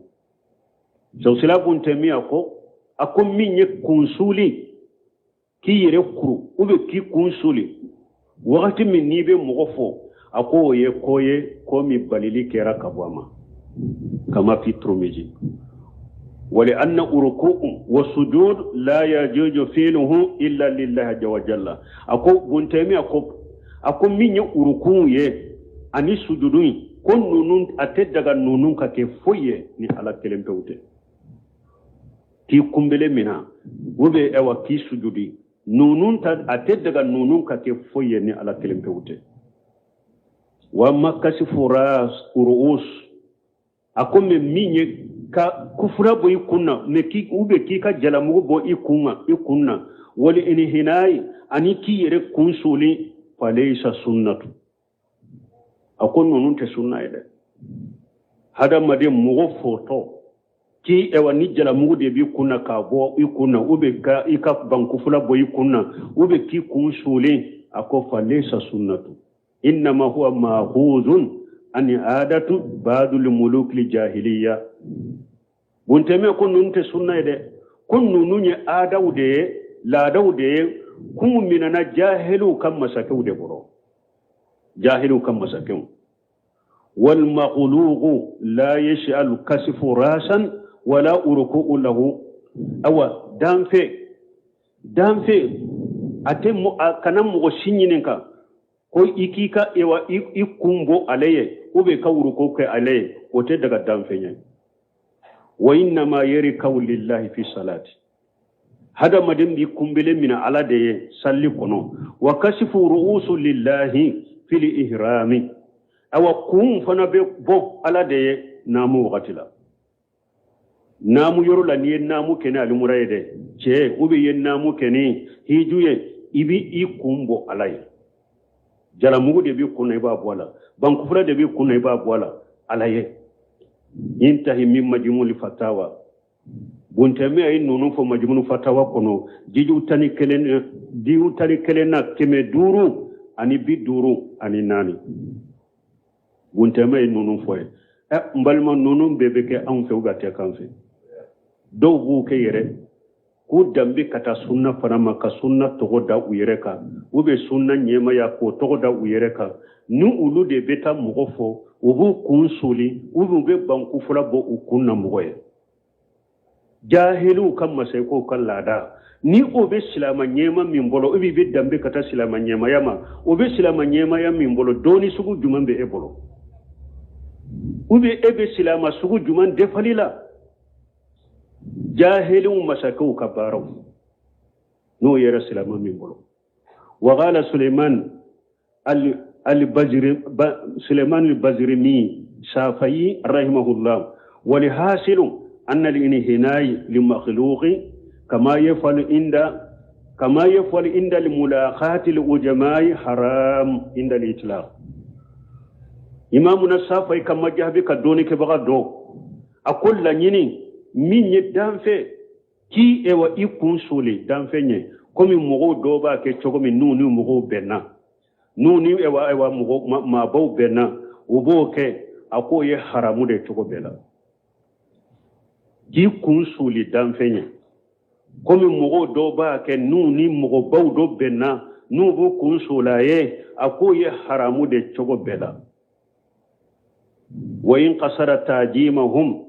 Sheikhul Islam Ibn Taymiyyah ko a ko min ye kunsuli k'i yɛrɛ kuru ou bien k'i kunsuli wagati min n'i bɛ mɔgɔ fɔ, a ko o ye ko ye ko min balili kɛra ka bɔ a ma, kama fi Turmiji. ولأن ركوع وسجود لا يجوز فعله إلا لله عز وجل. أكو بن تيمية أكو من ركوع ye ani sujudu ko nunu a tɛ daga nunu ka kɛ foyi ye ni Ala kelen pewu tɛ. K'i kunbele mina ou bien awa k'i sujudi nunu ta, a tɛ daga nunu ka kɛ foyi ye ni Ala kelen pewu tɛ. Wa amma kasifu ru'us, a ko mɛ min ye ka kufura bɔ i kun na, mɛ k'i ou bien k'i ka jalamugu bɔ i kun na, i kun na, wal inhinayi, ani k'i yɛrɛ kun suli, falaysa sunnatu, a ko ninnu tɛ sunna ye dɛ. Hadamaden mɔgɔ fotɔ k'i ɛwa ni jalamugu de b'i kun na k'a bɔ i kun na, ou bien ka i ka bankufula bɔ i kun na, ou bien k'i kun sulen, a ko falaysa sunnatu, innama huwa mahuzun an adatu badul muluk jahiliya. Bun Taymiya ko ninnu tɛ sunna ye dɛ, ko ninnu ye aadaw de ye, laadaw de ye, k'u minɛna jahiliw ka masakɛw de bolo, jahiliw ka masakɛw. Wal makhluqu la yash'alu kasifu rasan wala urku'u lahu. Awa danfe danfe a tɛ kana mɔgɔ si ɲininka ko i k'i ka ewa i kun bɔ ale ye ou bien ka wuruko kɛ ale ye, o tɛ daga danfɛn ye. Wa innama yarka'u lillahi fi salati, hadamaden b'i kunbele minɛ ala de ye salli kɔnɔ. Wa kasifu ru'usu lillahi fil ihrami, awa kun fana bɛ bɔ ala de ye naamu wagati la, naamu yɔrɔ la. N'i ye naamu kɛ ni alimura ye dɛ cɛ, ou bien i ye naamu kɛ ni hiju ye, i b'i i kun bɔ ala ye. Jalamugu de b'i kun na, i b'a bɔ a la, bankufura de b'i kun na, i b'a bɔ a la ala ye. Intahi min majmuli fatawa. Bun Taymiya ye ninnu fɔ majmulu fatawa kɔnɔ, jiju 11, jiju 11 na, 554. Bun Taymiya ye ninnu fɔ ye. Ɛ n balima, ninnu bɛɛ bɛ kɛ anw fɛ, u ka tɛ k'an fɛ. Dɔw b'u kɛ yɛrɛ k'u danbe ka taa sunna fana ma, ka sunna tɔgɔ da u yɛrɛ kan, u bɛ sunna ɲɛmaya k'o tɔgɔ da u yɛrɛ kan. Ni olu de bɛ taa mɔgɔ fɔ, u b'u kun soli, u bɛ bankufura bɔ u kun na mɔgɔ ye. Jahiliw ka masakɛw ka laada, ni o bɛ silama ɲɛma min bolo, i bɛ danbe ka taa silama ɲɛmaya ma, o bɛ silama ɲɛmaya min bolo, dɔɔni sugu jumɛn bɛ e bolo, ou bien e bɛ silama sugu jumɛn defali la? Jahiliw masakɛw ka baaraw n'o yɛrɛ silama min bolo. Wagala Suleiman al-Bazri, Suleiman al-Bazrimi Shafi'i rahimahullah, walhasilu anna al-inhina'i li makhluqi kama yaf'alu inda al-mulaqati al-ujama'i haram inda al-itlaq. Imamuna Shafi'i ka majabi ka dɔɔni kɛbaga dɔ, a ko laɲini min ye danfɛ k'i ewa i kun soli danfɛn ye, komi mɔgɔw dɔw b'a kɛ cogo min, n'u ni mɔgɔw bɛnna, n'u ni ewa ewa mɔgɔ maabaw bɛnna, u b'o kɛ, a k'o ye haramu de cogo bɛɛ la. K'i kun soli danfɛn ye komi mɔgɔw dɔw b'a kɛ, n'u ni mɔgɔbaw dɔ bɛnna, n'u b'u kun sola ye, a k'o ye haramu de cogo bɛɛ la. Wa in qasara tajimahum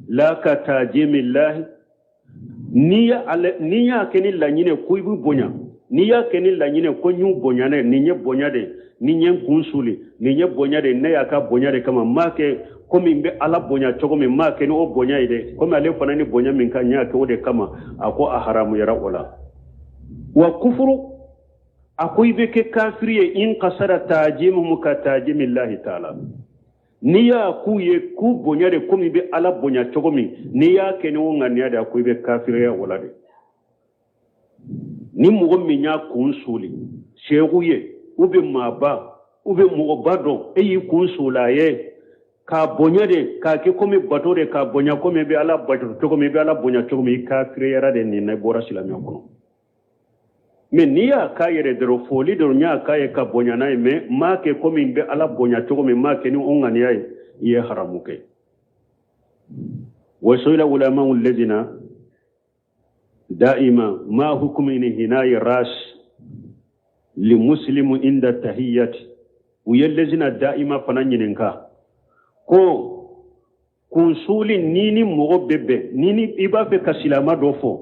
la ka tajimillahi, n'i y'a kɛ ni laɲinɛ ko i b'u bonya, n'i y'a kɛ ni laɲinɛ ko n y'u bonya, ne nin ye bonya de, ni n ye n kun suli, nin ye bonya de, ne y'a ka bonya de kama, n m'a kɛ komi n bɛ ala bonya cogo min, n m'a kɛ ni o bonya ye dɛ, komi ale fana ni bonya min ka, n y'a kɛ o de kama, a ko a haramuyara o la. Wa kufuru, a ko i bɛ kɛ kafiri ye, in kasara tajimuhum ka tajimillahi taala, n'i y'a k'u ye k'u bonya de komi i bɛ ala bonya cogo min, n'i y'a kɛ ni o ŋaniya de, a ko i bɛ kafiriya o la de. Ni mɔgɔ min y'a kun soli seku ye, ou bien maaba, ou bien mɔgɔba dɔ, e y'i kun soli a ye k'a bonya de, k'a kɛ komi bato de, k'a bonya komi i bɛ ala bato cogo min, i bɛ ala bonya cogo min, i kafiriyara de nin na, i bɔra silamɛya kɔnɔ. Mais n'i y'a k'a yɛrɛ dɔrɔn, foli dɔrɔn n y'a k'a ye ka bonya n'a ye, mais n m'a kɛ komi n bɛ ala bonya cogo min, n m'a kɛ ni o ŋaniya ye, i ye haramu kɛ. Wa suila ulamau lajina da'ima ma hukumu inhina'i ras li muslimu inda tahiyyati. U ye lajina da'ima fana ɲininka ko kunsuli ni ni mɔgɔ bɛ bɛn, ni ni i b'a fɛ ka silama dɔ fɔ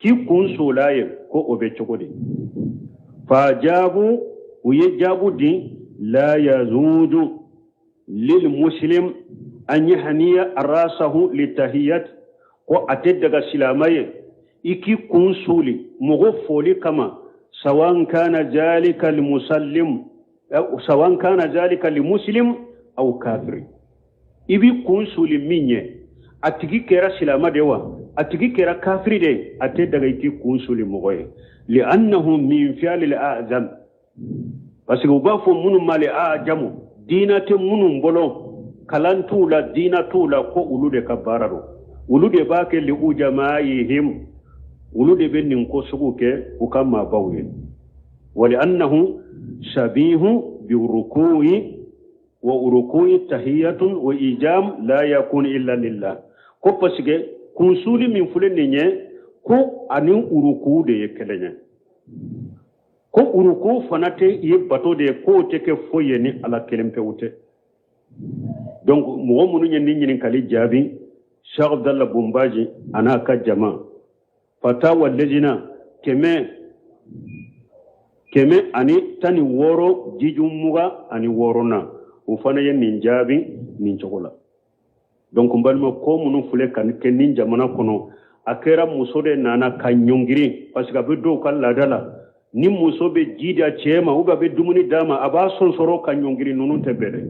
k'i kun sola ye, ko o bɛ cogo di? Fa jaabu, u ye jaabu di, la yazuju lil muslim an yahniya rasahu litahiyat, ko a tɛ daga silama ye i k'i kun suli mɔgɔ foli kama, sawan kana zalika almusallim Sawan kana zalika li muslim aw kafiri. I b'i kun suli min ye, a tigi kɛra silama de wa, a tigi kɛra kafiri de, a tɛ daga i k'i kun suli mɔgɔ ye. Li'annahu min fi'alil a'zam, parce que u b'a fɔ minnu ma le ajamu, diina tɛ minnu bolo, kalan t'u la, diina t'u la, ko olu de ka baara don, olu de b'a kɛ li ujamayihim, olu de bɛ nin ko sugu kɛ u ka maabaw ye. Wali annahu shabihu bi ruku'i wa ruku'i tahiyatun wa ijam la yakun illa lillah. Ko parce que kunsuli min filɛ nin ye, ko ani uruku de ye kelen ye, ko uruku fana tɛ ye bato de ye, k'o tɛ kɛ foyi ye ni Ala kelen pewu tɛ. Donc mɔgɔ minnu ye nin ɲininkali jaabi, Cheikh Abdallah Bumbaji a n'a ka jama, fatawa lejina 116 jiju 26 na, o fana ye nin jaabi nin cogo la. Donc n balima, ko minnu filɛ ka kɛ nin jamana kɔnɔ, a kɛra muso de nana ka ɲɔngiri, parce que a bɛ dɔw ka laada la, ni muso bɛ ji di a cɛ ma ou bien a bɛ dumuni d'a ma, a b'a sonsoro ka ɲɔngiri. Ninnu tɛ bɛn dɛ,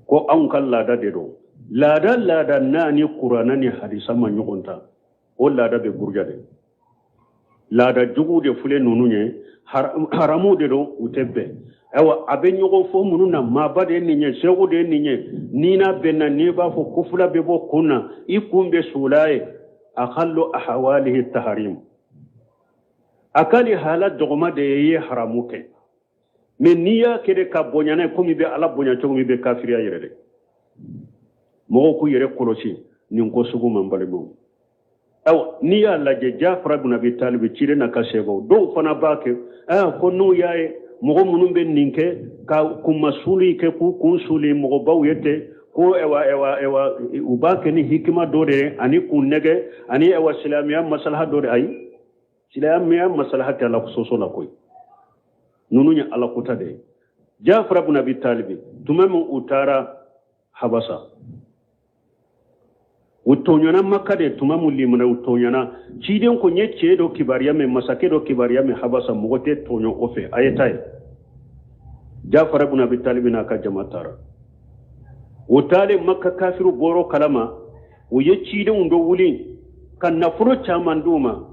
ko anw ka laada de don. Laada laada n'a ni kuranna ni hadisa ma ɲɔgɔn ta, o laada bɛ buruja de. Laada juguw de filɛ ninnu ye, haramu de don, u tɛ bɛn. Ayiwa, a bɛ ɲɔgɔn fɔ minnu na, maaba de ye nin ye, seku de ye nin ye, n'i n'a bɛnna, n'i b'a fɔ ko fila bɛ bɔ kun na, i kun bɛ sula ye. Akallu ahawalihi taharim, a ka hala dɔgɔma de ye i ye haramu kɛ. Mais n'i y'a kɛ de ka bonya n'a ye komi i bɛ Ala bonya cogo min, i bɛ kafiriya yɛrɛ de. Mɔgɔw k'u yɛrɛ kɔlɔsi nin ko sugu ma, n balimaw. Ayiwa, n'i y'a lajɛ, Jafara bin Abi Talibi ciden n'a ka sɛbɛw, dɔw fana b'a kɛ ko n'u y'a ye mɔgɔ minnu bɛ nin kɛ ka kunmasuli kɛ, k'u kun suli mɔgɔbaw ye ten, ko ɛwa ɛwa ɛwa, u b'a kɛ ni hikima dɔ de ye ani kun nɛgɛ ani ɛwa silamɛya masalaha dɔ de. Ayi, silamɛya masalaha tɛ Ala sɔsɔ la koyi, ninnu ye Ala kota de ye. Jafara bin Abi Talibi, tuma min u taara Habasa, u tɔɲɔna Maka de, tuma min limana u tɔɲɔna, ciden ko n ye cɛ dɔ kibaruya mɛn, masakɛ dɔ kibaruya mɛn Habasa, mɔgɔ tɛ tɔɲɔ o fɛ, a ye taa yen. Jafara bin Abi Talibi n'a ka jama taara. U taalen, Maka kafiru bɔrɔ kalama, u ye cidenw dɔ wuli ka nafolo caman d'u ma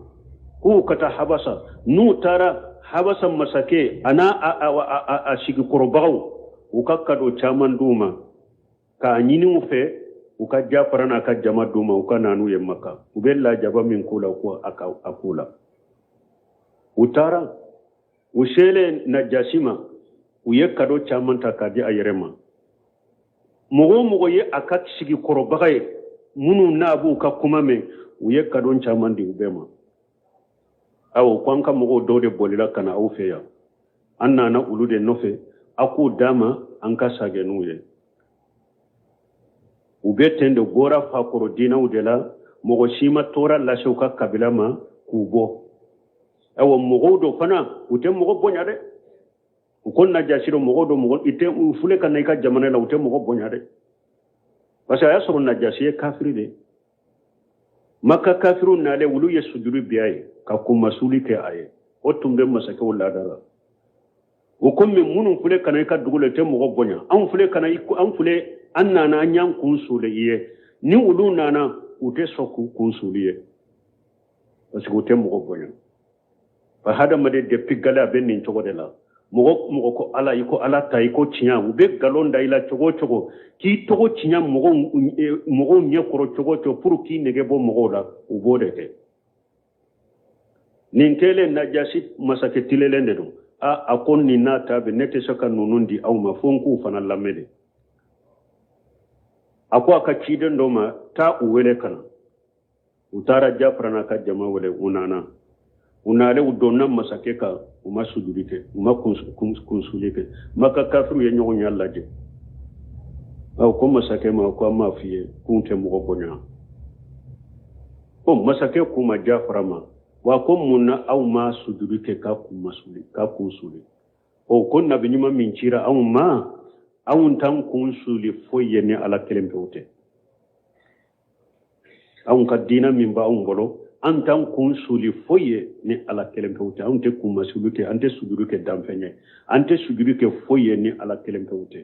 k'u ka taa Habasa. N'u taara Habasa, masakɛ a n'a a sigikɔrɔbagaw, u ka kado caman d'u ma k'a ɲini u fɛ u ka Jafara n'a ka jama d'u ma, u ka na n'u ye Maka, u bɛ lajaba min k'u la, ko a ka a k'u la. U taara, u selen Najasi ma, u ye kado caman ta k'a di a yɛrɛ ma. Mɔgɔ o mɔgɔ ye a ka sigikɔrɔbaga ye, minnu n'a b'u ka kuma mɛn, u ye kado caman di u bɛɛ ma. Awɔ, ko an ka mɔgɔw dɔw de bolila ka na aw fɛ yan, an nana olu de nɔfɛ, a k'u d'a ma an ka sagɛ n'u ye. U bɛ ten de bɔra fakɔrɔ diinɛw de la, mɔgɔ si ma tɔɔrɔ lase u ka kabila ma k'u bɔ. Ayiwa, mɔgɔw dɔ fana, u tɛ mɔgɔ bonya dɛ. U ko Najasi dɔ mɔgɔw dɔ, mɔgɔ i tɛ u fule ka na i ka jamana la, u tɛ mɔgɔ bonya dɛ, parce que a y'a sɔrɔ Najasi ye kafiri de. Maka kafiriw nalen, olu ye sujuru bi a ye ka kunmasuli kɛ a ye, o tun bɛ masakɛw laada la. O ko min minnu filɛ ka na i ka dugu la, i tɛ mɔgɔ bonya, anw filɛ ka na, an filɛ, an nana, an y'an kun suli i ye. Ni olu nana, u tɛ sɔn k'u kun suli ye, parce que u tɛ mɔgɔ bonya. Fa hadamaden depuis gale a bɛ nin cogo de la. Mɔgɔ mɔgɔ ko Ala, i ko Ala ta, i ko tiɲɛ, u bɛ nkalon da i la cogo o cogo, k'i tɔgɔ tiɲɛ mɔgɔw ɲɛ kɔrɔ cogo o cogo, pour k'i nege bɔ mɔgɔw la, u b'o de kɛ. Nin kɛlen, Najasi masakɛ tilelen de don. A ko nin n'a ta bɛ, ne tɛ se ka ninnu di aw ma fo n k'u fana lamɛn de. A ko a ka ciden dɔ ma, taa u wele ka na. U taara Jafara n'a ka jama wele, u nana. U nalen, u donna masakɛ kan, u ma sujudi kɛ, u ma kunsuli kɛ. Maka kafiriw ye ɲɔgɔn ɲɛ lajɛ. Aw ko masakɛ ma ko an m'a f'i ye k'u tɛ mɔgɔ bonya. Ko masakɛ k'u ma Jafara ma, wa ko mun na aw ma sujudi kɛ k'a kun masuli, k'a kun suli? O ko nabi ɲuman min cira anw ma, anw t'an kun suli foyi ye ni Ala kelen pewu tɛ. Anw ka diina min b'anw bolo, An t'an kun suli foyi ye ni Ala kelen pewu tɛ. Anw tɛ kunmasuli kɛ, an tɛ sujuru kɛ danfɛn ye, an tɛ sujuru kɛ foyi ye ni Ala kelen pewu tɛ.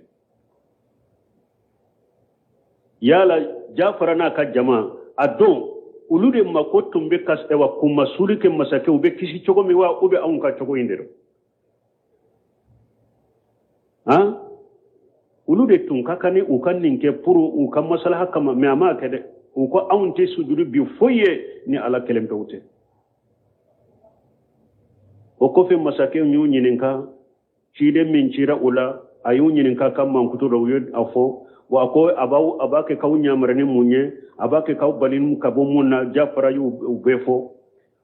Yala Jafara n'a ka jama a don olu de mako tun bɛ ka ɛwa kunmasuli kɛ masakɛ u bɛ kisi cogo min wa, u bɛ anw ka cogo in de dɔn. Han, olu de tun ka kan ni u ka nin kɛ pour u ka masalaha kama, mais a m'a kɛ dɛ. U ko anw tɛ sujuru bi foyi ye ni Ala kelen pewu tɛ. O kɔfɛ masakɛ y'u ɲininka, ciden min cira u la a y'u ɲininka ka mankutu dɔ, u ye a fɔ wa, a ko a b'a kɛ k'aw ɲamara ni mun ye, a b'a kɛ k'aw bali ka bɔ mun na. Jafara y'u bɛɛ fɔ.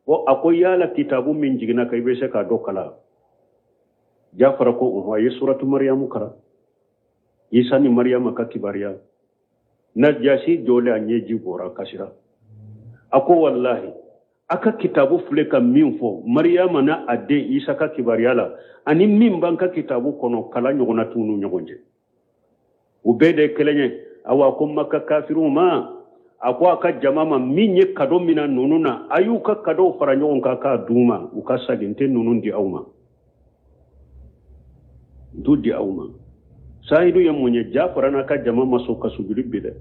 Bon, a ko yala kitabu min jiginna kan, i bɛ se k'a dɔ kalan? Jafara ko ɔhɔn. A ye suratu Mariyamu kalan, Isa ni Mariyama ka kibaruya. Najasi jɔlen, a ɲɛji bɔra, kasira. A ko walahi, a ka kitabu filɛ ka min fɔ Mariyama n'a a den Isa ka kibaruya la, ani min b'an ka kitabu kɔnɔ, kala ɲɔgɔnna t'u n'u ɲɔgɔn cɛ, u bɛɛ de ye kelen ye. Awa, ko Maka kafiriw ma, a ko a ka jama ma, min ye kado mina ninnu na, a y'u ka kadow fara ɲɔgɔn kan k'a d'u ma, u ka sagin tɛ ninnu di aw ma, n t'u di aw ma. Sahidu ye mun ye? Jafara n'a ka jama ma sɔn ka sujudi bi dɛ.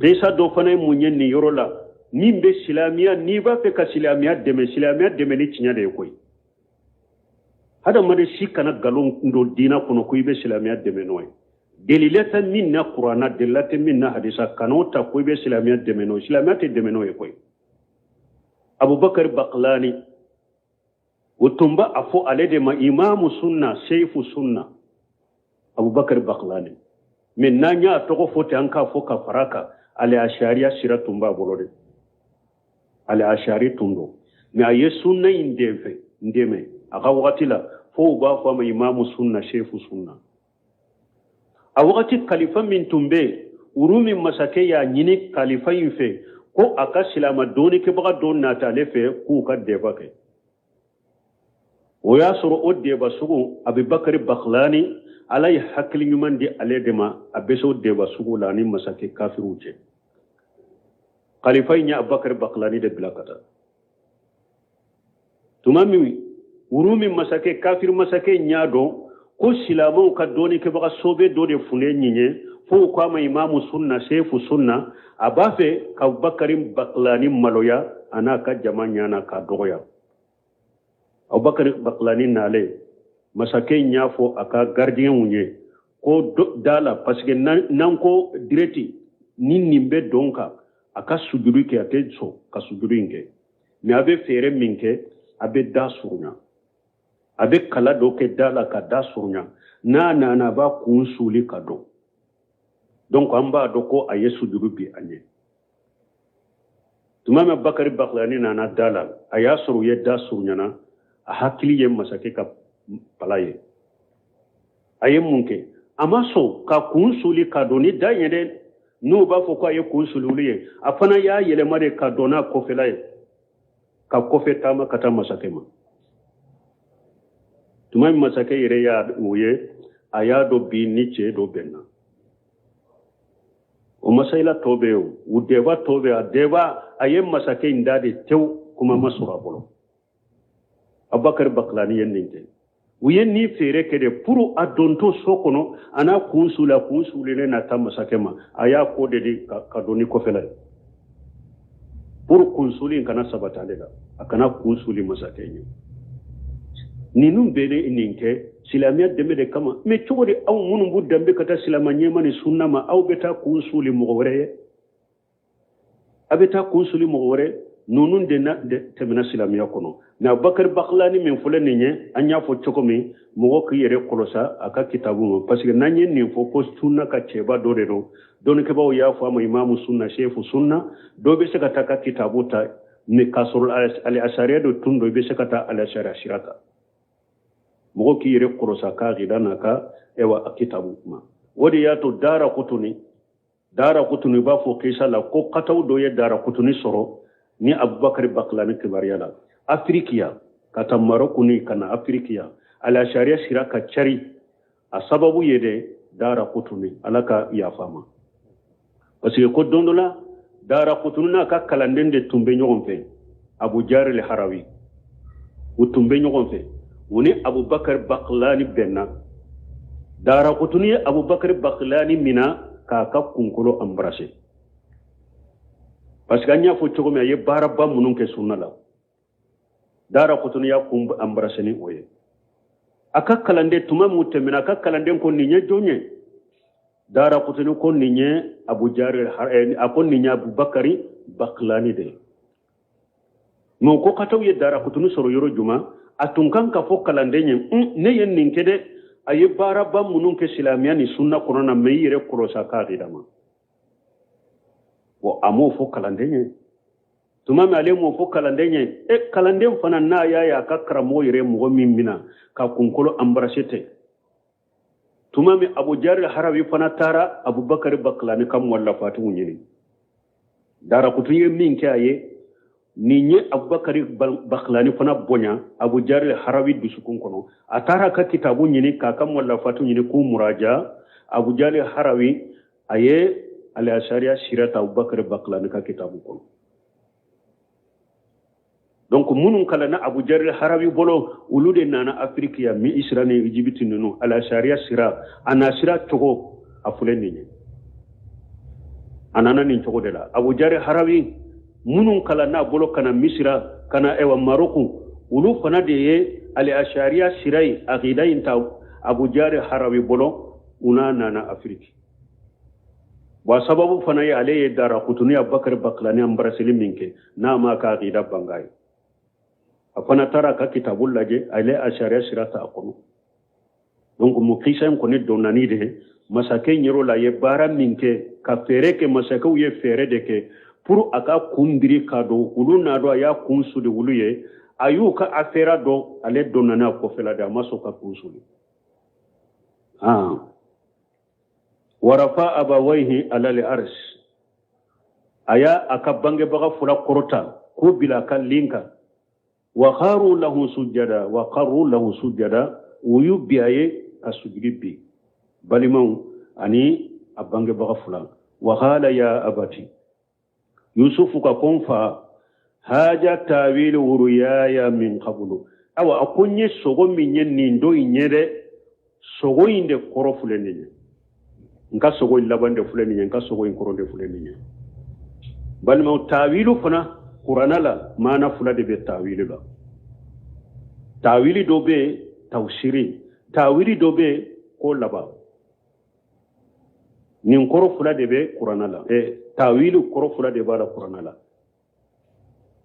Kisa dɔ fana ye mun ye nin yɔrɔ la, min bɛ silamɛya, n'i b'a fɛ ka silamɛya dɛmɛ, silamɛya dɛmɛ ni tiɲɛ de ye koyi. Hadamaden si kana nkalon don diinɛ kɔnɔ ko i bɛ silamɛya dɛmɛ n'o ye. Delila tɛ min na Kuranna, delila tɛ min na hadisa, kan'o ta ko i bɛ silamɛya dɛmɛ n'o ye. Silamɛya tɛ dɛmɛ n'o ye koyi. Abubakar Baklani, o tun b'a a fɔ ale de ma imamu sunna, seifu sunna, Abubakar Baklani. Mais n'an y'a tɔgɔ fɔ ten, an k'a fɔ ka fara kan, ale asariya sira tun b'a bolo dɛ, ale asari tun don. Mais a ye sunna in dɛmɛ dɛmɛ a ka wagati la, fo u b'a fɔ a ma imamu sunna, seifu sunna. A wagati kalifa min tun bɛ yen, Urumi masakɛ y'a ɲini kalifa in fɛ ko a ka silama dɔɔnikɛbaga dɔ nata ale fɛ k'u ka dɛba kɛ. O y'a sɔrɔ o dɛba sugu, Abubakari Baklani, Ala ye hakili ɲuman di ale de ma, a bɛ se o dɛba sugu la ani masakɛ kafiriw cɛ. Kalifa in ye Abubakari Baklani de bila ka taa. Tuma min Urumi masakɛ, kafiri masakɛ in y'a dɔn ko silamɛw ka dɔɔnikɛbaga sobe dɔ de funen nin ye, fo u k'a ma imamu sunna, sefu sunna, a b'a fɛ ka Abubakari Baklani maloya a n'a ka jama ɲana k'a dɔgɔya. Abubakari Baklani nalen, masakɛ in y'a fɔ a ka gardiyɛnw ye ko da la, parce que n'an ko direct ni nin bɛ don kan a ka sujuru kɛ, a tɛ sɔn ka sujuru in kɛ. Mais a bɛ fɛɛrɛ min kɛ, a bɛ da surunya, a bɛ kala dɔ kɛ da la ka da surunya, n'a nana a b'a kun suli ka don. Donc an b'a dɔn ko a ye sujuru bi a ɲɛ. Tuma min Bakari Baklani nana da la, a y'a sɔrɔ u ye da surunyana, a hakili ye masakɛ ka pala ye. A ye mun kɛ? A ma sɔn ka kun suli ka don ni da ye dɛ. N'u b'a fɔ ko a ye kun suli olu ye, a fana y'a yɛlɛma de ka don n'a kɔfɛla ye, ka kɔfɛ taama ka taa masakɛ ma. Tuma min masakɛ yɛrɛ y'a o ye, a y'a dɔn bi ni cɛ dɔ bɛnna. O masayila tɔ bɛ yen, o dɛba tɔ bɛ yen, a dɛba a ye masakɛ in da de tewu, kuma ma sɔrɔ a bolo. Abubakar Baklani ye nin kɛ. U ye nin feere kɛ de pour a dontɔ so kɔnɔ, a n'a kun suli, a kun sulilen na taa masakɛ ma, a y'a ko de di ka don ni kɔfɛla ye pour kun suli in kana sabati ale la, a kana kun suli masakɛ ɲɛ. Ninnu bɛɛ de nin kɛ silamɛya dɛmɛ de kama. Mais cogo di aw minnu b'u danbe ka taa silama ɲɛma ni sunna ma, aw bɛ taa kun suli mɔgɔ wɛrɛ ye? A bɛ taa kun suli mɔgɔ wɛrɛ. Ninnu de na tɛmɛna silamɛya kɔnɔ. Mais Abubakar Baklani min filɛ nin ye, an y'a fɔ cogo min, mɔgɔ k'i yɛrɛ kɔlɔsa a ka kitabu ma, parce que n'an ye nin fɔ ko sunna ka cɛba dɔ de don, dɔnnikɛbaaw y'a fɔ a ma imamu sunna, sefu sunna, dɔ bɛ se ka taa ka kitabu ta, mais k'a sɔrɔ ale asariya dɔ tun don, i bɛ se ka taa ale asariya sira kan. Mɔgɔ k'i yɛrɛ kɔlɔsa k'a akida n'a ka ɛwa a kitabu kuma. O de y'a to Dara Kutuni, Dara Kutuni b'a fɔ kisa la ko kataw dɔ ye Dara Kutuni sɔrɔ ni Abubakar Baklani kibaruya la Afirikiya, ka taa Marɔku ni ka na Afirikiya, ala sariya sira ka cari, a sababu ye de Dara Kutuni, Ala ka yafa ma. Parce que ko don dɔ la Darakutuni n'a ka kalanden de tun bɛ ɲɔgɔn fɛ, Abu Jari Harawi, u tun bɛ ɲɔgɔn fɛ, u ni Abubakar Bakilani bɛnna. Darakutuni ye Abubakar Bakilani mina k'a ka kunkolo embrasser, parce que an y'a fɔ cogo min, a ye baaraba minnu kɛ sunna la, Darakutuni y'a kun embrasser ni o ye. A ka kalanden, tuma min tɛmɛna, a ka kalanden ko nin ye jɔn ye? Darakutuni ko nin ye Abu Jari, a ko nin ye Abubakari Bakilani de ye. Mais ko kataw ye Darakutuni sɔrɔ yɔrɔ jumɛn? A tun kan ka fɔ kalanden ye, ne ye nin kɛ dɛ, a ye baaraba minnu kɛ silamɛya ni sunna kɔnɔ na, mais i yɛrɛ kɔlɔsi a k'a di ma. Bon, a m'o fɔ kalanden ye. Tuma min ale m'o fɔ kalanden ye, e kalanden fana n'a y'a ye a ka karamɔgɔ yɛrɛ mɔgɔ min mina ka kunkolo embrasser ten. Tuma min Abu Jari Harawi fana taara Abubakari Bakilani ka muwalafatiw ɲini, Darakutuni ye min kɛ a ye, nin ye Abubakari Bakilani fana bonya Abu Jari Harawi dusukun kɔnɔ. A taara ka kitabu ɲini k'a ka muwalafatiw ɲini k'u muraja. Abu Jari Harawi a ye al-Ashariya sira ta Abubakari Bakilani ka kitabu kɔnɔ. Donc minnu kalanna Abu Jari Harawi bolo, olu de nana Afiriki yan, Misira ni Ijibiti ninnu, al-Ashariya sira a na sira cogo a filɛ nin ye, a nana nin cogo de la. Abu Jari Harawi minnu kalanna a bolo ka na Misira, ka na ɛwa Maroku, olu fana de ye al-Ashariya sira ye, akida in ta Abu Jari Harawi bolo, u n'a nana Afiriki. Wa sababu fana ye ale ye Darakutuni Abubakar Bakilani embrasser min kɛ, n'a ma ka akida banga ye, a fana taara ka kitabu lajɛ, ale Ashariya sira ta a kɔnɔ. Donc mu kisa in kɔni donna ni de masakɛ ɲɛrɔ la, a ye baara min kɛ ka fɛɛrɛ kɛ, masakɛw ye fɛɛrɛ de kɛ pour a ka kun biri k'a don olu n'a dɔn, a y'a kun suli olu ye, a y'u ka affaire dɔn, ale donna n'a kɔfɛla de, a ma sɔn ka kun suli. Warafa abawaihi alal ars, a y'a a ka bangebaga fila kɔrɔta k'o bila a ka lin kan. Wa kharu lahu sujada, wa kharu lahu sujada, u y'u bi a ye ka sujudi bi, balimaw ani a bangebaga fila. Wa qala ya abati, Yusufu ka ko n fa, haja tawil wuruyaya min qablu, awa a ko n ye sogo min ye nin don in ye dɛ, sogo in de kɔrɔ filɛ nin ye, n ka sogo in laban de filɛ nin ye, n ka sogo in kɔrɔ de filɛ nin ye. Balimaw, tawilu fana kurana la, maana fila de bɛ tawili la. Tawili dɔ bɛ yen tawsiri, tawili dɔ bɛ yen ko laban. Nin kɔrɔ fila de bɛ kurana la, tawili kɔrɔ fila de b'a la kurana la.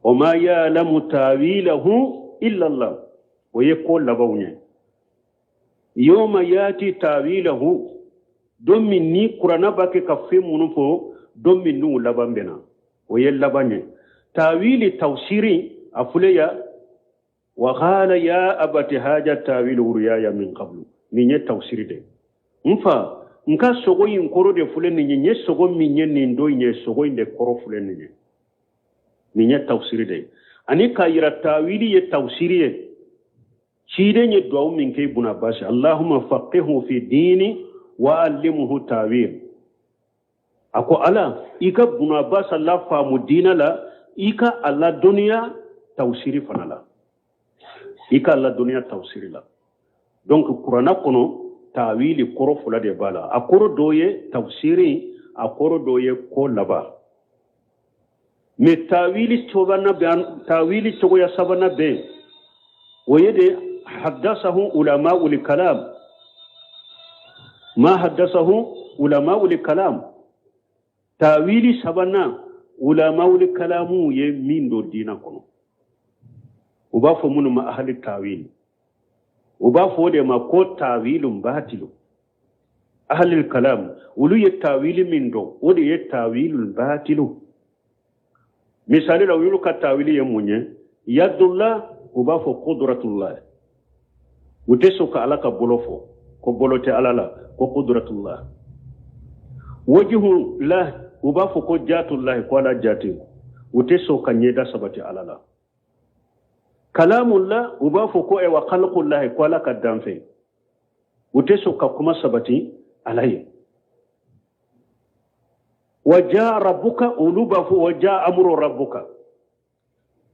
O ma ya'lamu tawilahu illa Allah, o ye ko labanw ye. Yawma yati tawilahu, don min ni kurana b'a kɛ ka fɛn minnu fɔ, don min n'u laban bɛ na, o ye laban ye. Tawili tawsiri a filɛ ya, wa qala ya abati haja tawili wuruyaya min qablu, nin ye tawsiri de. N fa, n ka sogo in kɔrɔ de filɛ nin ye, n ye sogo min ye nin don in ye, sogo in de kɔrɔ filɛ nin ye, nin ye tawsiri de ye. Ani k'a yira tawili ye tawsiri ye. Ciden ye duwawu min kɛ Ibn Abbas, Allahumma faqihu fi dini wa allimhu tawil. A ko Ala, i ka Ibn Abbas la faamu diina la, i ka a ladɔnniya tawsiri fana la, i ka ladɔnniya tawsiri la. Donc kuranna kɔnɔ tawili kɔrɔ fila de b'a la. A kɔrɔ dɔ ye tawsiri, a kɔrɔ dɔ ye ko laban. Mais tawili sabanan bɛ, tawili cogoya sabanan bɛ yen, o ye de haddasahu ulama'ul kalam, ma haddasahu ulama'ul kalam. Tawili sabanan, ulama'ul kalamu ye min don diina kɔnɔ, u b'a fɔ minnu ma ahli tawil, u b'a fɔ o de ma ko tawilun batilu. Ahli kalam olu ye tawili min dɔn, o de ye tawilun batilu. Misali la, olu ka tawili ye mun ye? Yadullah, u b'a fɔ qudratullah. U tɛ sɔn ka Ala ka bolo fɔ, ko bolo tɛ Ala la, ko qudratullah. Wajihullah, u b'a fɔ ko jatullah, ko Ala jati. U tɛ sɔn ka ɲɛda sabati Ala la. Kalamullah, u b'a fɔ ko wa khalqullah, ko Ala ka danfɛn. U tɛ sɔn ka kuma sabati Ala ye. Wa jaa rabbuka, olu b'a fɔ wa jaa amru rabbuka,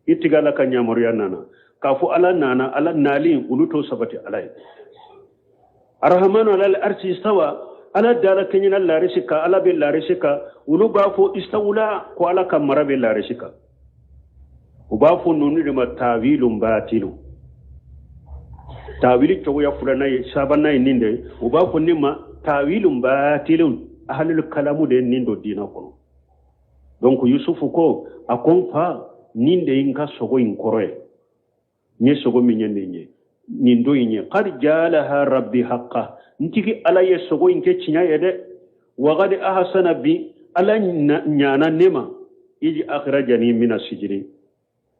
i tigi Ala ka yamaruya nana. K'a fɔ Ala nana, Ala nali, olu t'o sabati Ala ye. Arahamanu alal arsi istawa, Ala dala kɛɲɛna larisi kan, Ala bɛ larisi kan. Olu b'a fɔ istawula, ko Ala ka mara bɛ larisi kan. U b'a fɔ ninnu de ma tawilun batilu. Tawili cogoya filanan ye, sabanan ye nin de ye. U b'a fɔ nin ma tawilun batilun. Ahlul kalamu de ye nin don diina kɔnɔ. Donc Yusufu ko, a ko n fa, nin de ye n ka sogo in kɔrɔ ye. N ye sogo min ye nin ye, nin don in ye. Qad jalaha rabbi haqqa, n tigi Ala ye sogo in kɛ tiɲɛ ye dɛ. Wa qad ahsana bi, Ala ɲana ne ma. Iji akhrajani mina sijini.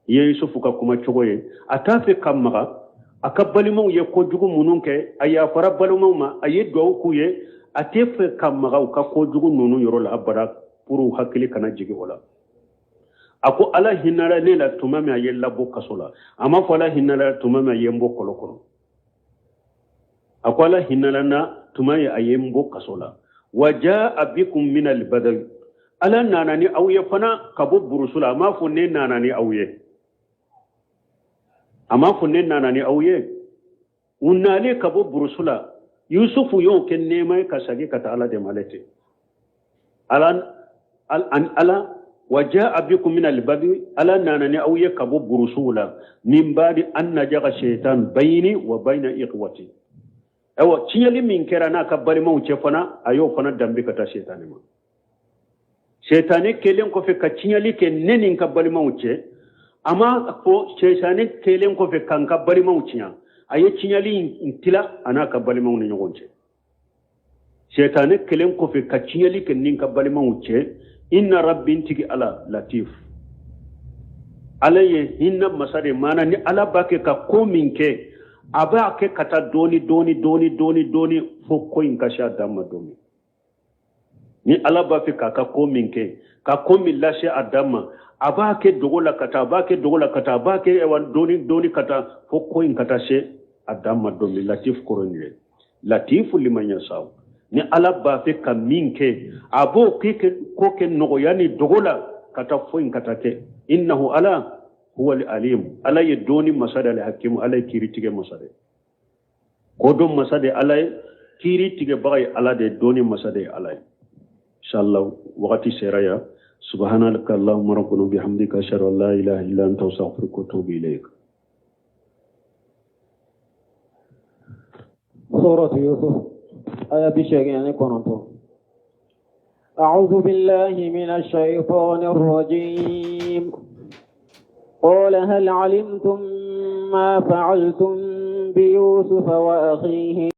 I ye Yusufu ka kuma cogo ye, a t'a fɛ ka maga a ka balimaw ye kojugu minnu kɛ. A yafara balimaw ma, a ye duwawu k'u ye. A tɛ fɛ ka maga u ka kojugu ninnu yɔrɔ la abada, pour u hakili kana jigin o la. A ko Ala hinɛra ne la tuma min a ye labɔ kaso la. A ma fɔ Ala hinɛra tuma min a ye n bɔ kɔlɔn kɔnɔ. A ko Ala hinɛra na tuma ye a ye n bɔ kaso la. Wa jaa bikum min albadawi, Ala nana ni aw ye fana ka bɔ burusu la. A m'a fɔ ne nana ni aw ye, a m'a fɔ ne nana ni aw ye. U nalen ka bɔ burusu la, Yusufu y'o kɛ nɛɛma ye ka segin ka taa Ala de ma. Ale tɛ Ala ani Ala. Wa jaa bikum min albadwi, Ala nana ni aw ye ka bɔ burusuw la. Min baadi an najaga shaitan bayini wa bayna ikhwati. Ayiwa, tiɲɛli min kɛra n'a ka balimaw cɛ fana, a y'o fana danbe ka taa shetani ma. Shetani kɛlen kɔfɛ ka tiɲɛli kɛ ne ni n ka balimaw cɛ, a ma fɔ shetani kɛlen kɔfɛ ka n ka balimaw tiɲɛ. A ye tiɲɛli in tila a n'a ka balimaw ni ɲɔgɔn cɛ. Shetani kɛlen kɔfɛ ka tiɲɛli kɛ ni n ka balimaw cɛ. Inna rabbi, n tigi Ala, latif, Ala ye hinɛ masa de. Maana ni Ala b'a kɛ ka ko min kɛ, a b'a kɛ ka taa dɔɔni dɔɔni dɔɔni dɔɔni dɔɔni fo ko in ka se a dan ma don min. Ni Ala b'a fɛ k'a ka ko min kɛ, ka ko min lase a dan ma, a b'a kɛ dogo la ka taa, a b'a kɛ dogo la ka taa, a b'a kɛ dɔɔni dɔɔni ka taa fo ko in ka taa se a dan ma don min. Latif kɔrɔ nin ye latifu liman yasaw. Ni Ala b'a fɛ ka min kɛ, a b'o kɛ ko kɛ nɔgɔya ni dogo la ka taa fo in ka taa kɛ. Innahu, Ala, huwa alim, Ala ye dɔnni masa de, alhakimu, Ala ye kiiri tigɛ masa de, kodɔn masa de Ala ye, kiiri tigɛbaga ye Ala de ye, dɔnni masa de ye Ala ye. Inshallah, wagati sera ya. Subhanaka allahumma rabbana bihamdika, ashhadu an la ilaha illa anta, astaghfiruka wa atubu ilayk. Suratu Yusuf, aya 89. أعوذ بالله من الشيطان الرجيم. قال هل علمتم ما فعلتم بيوسف وأخيه؟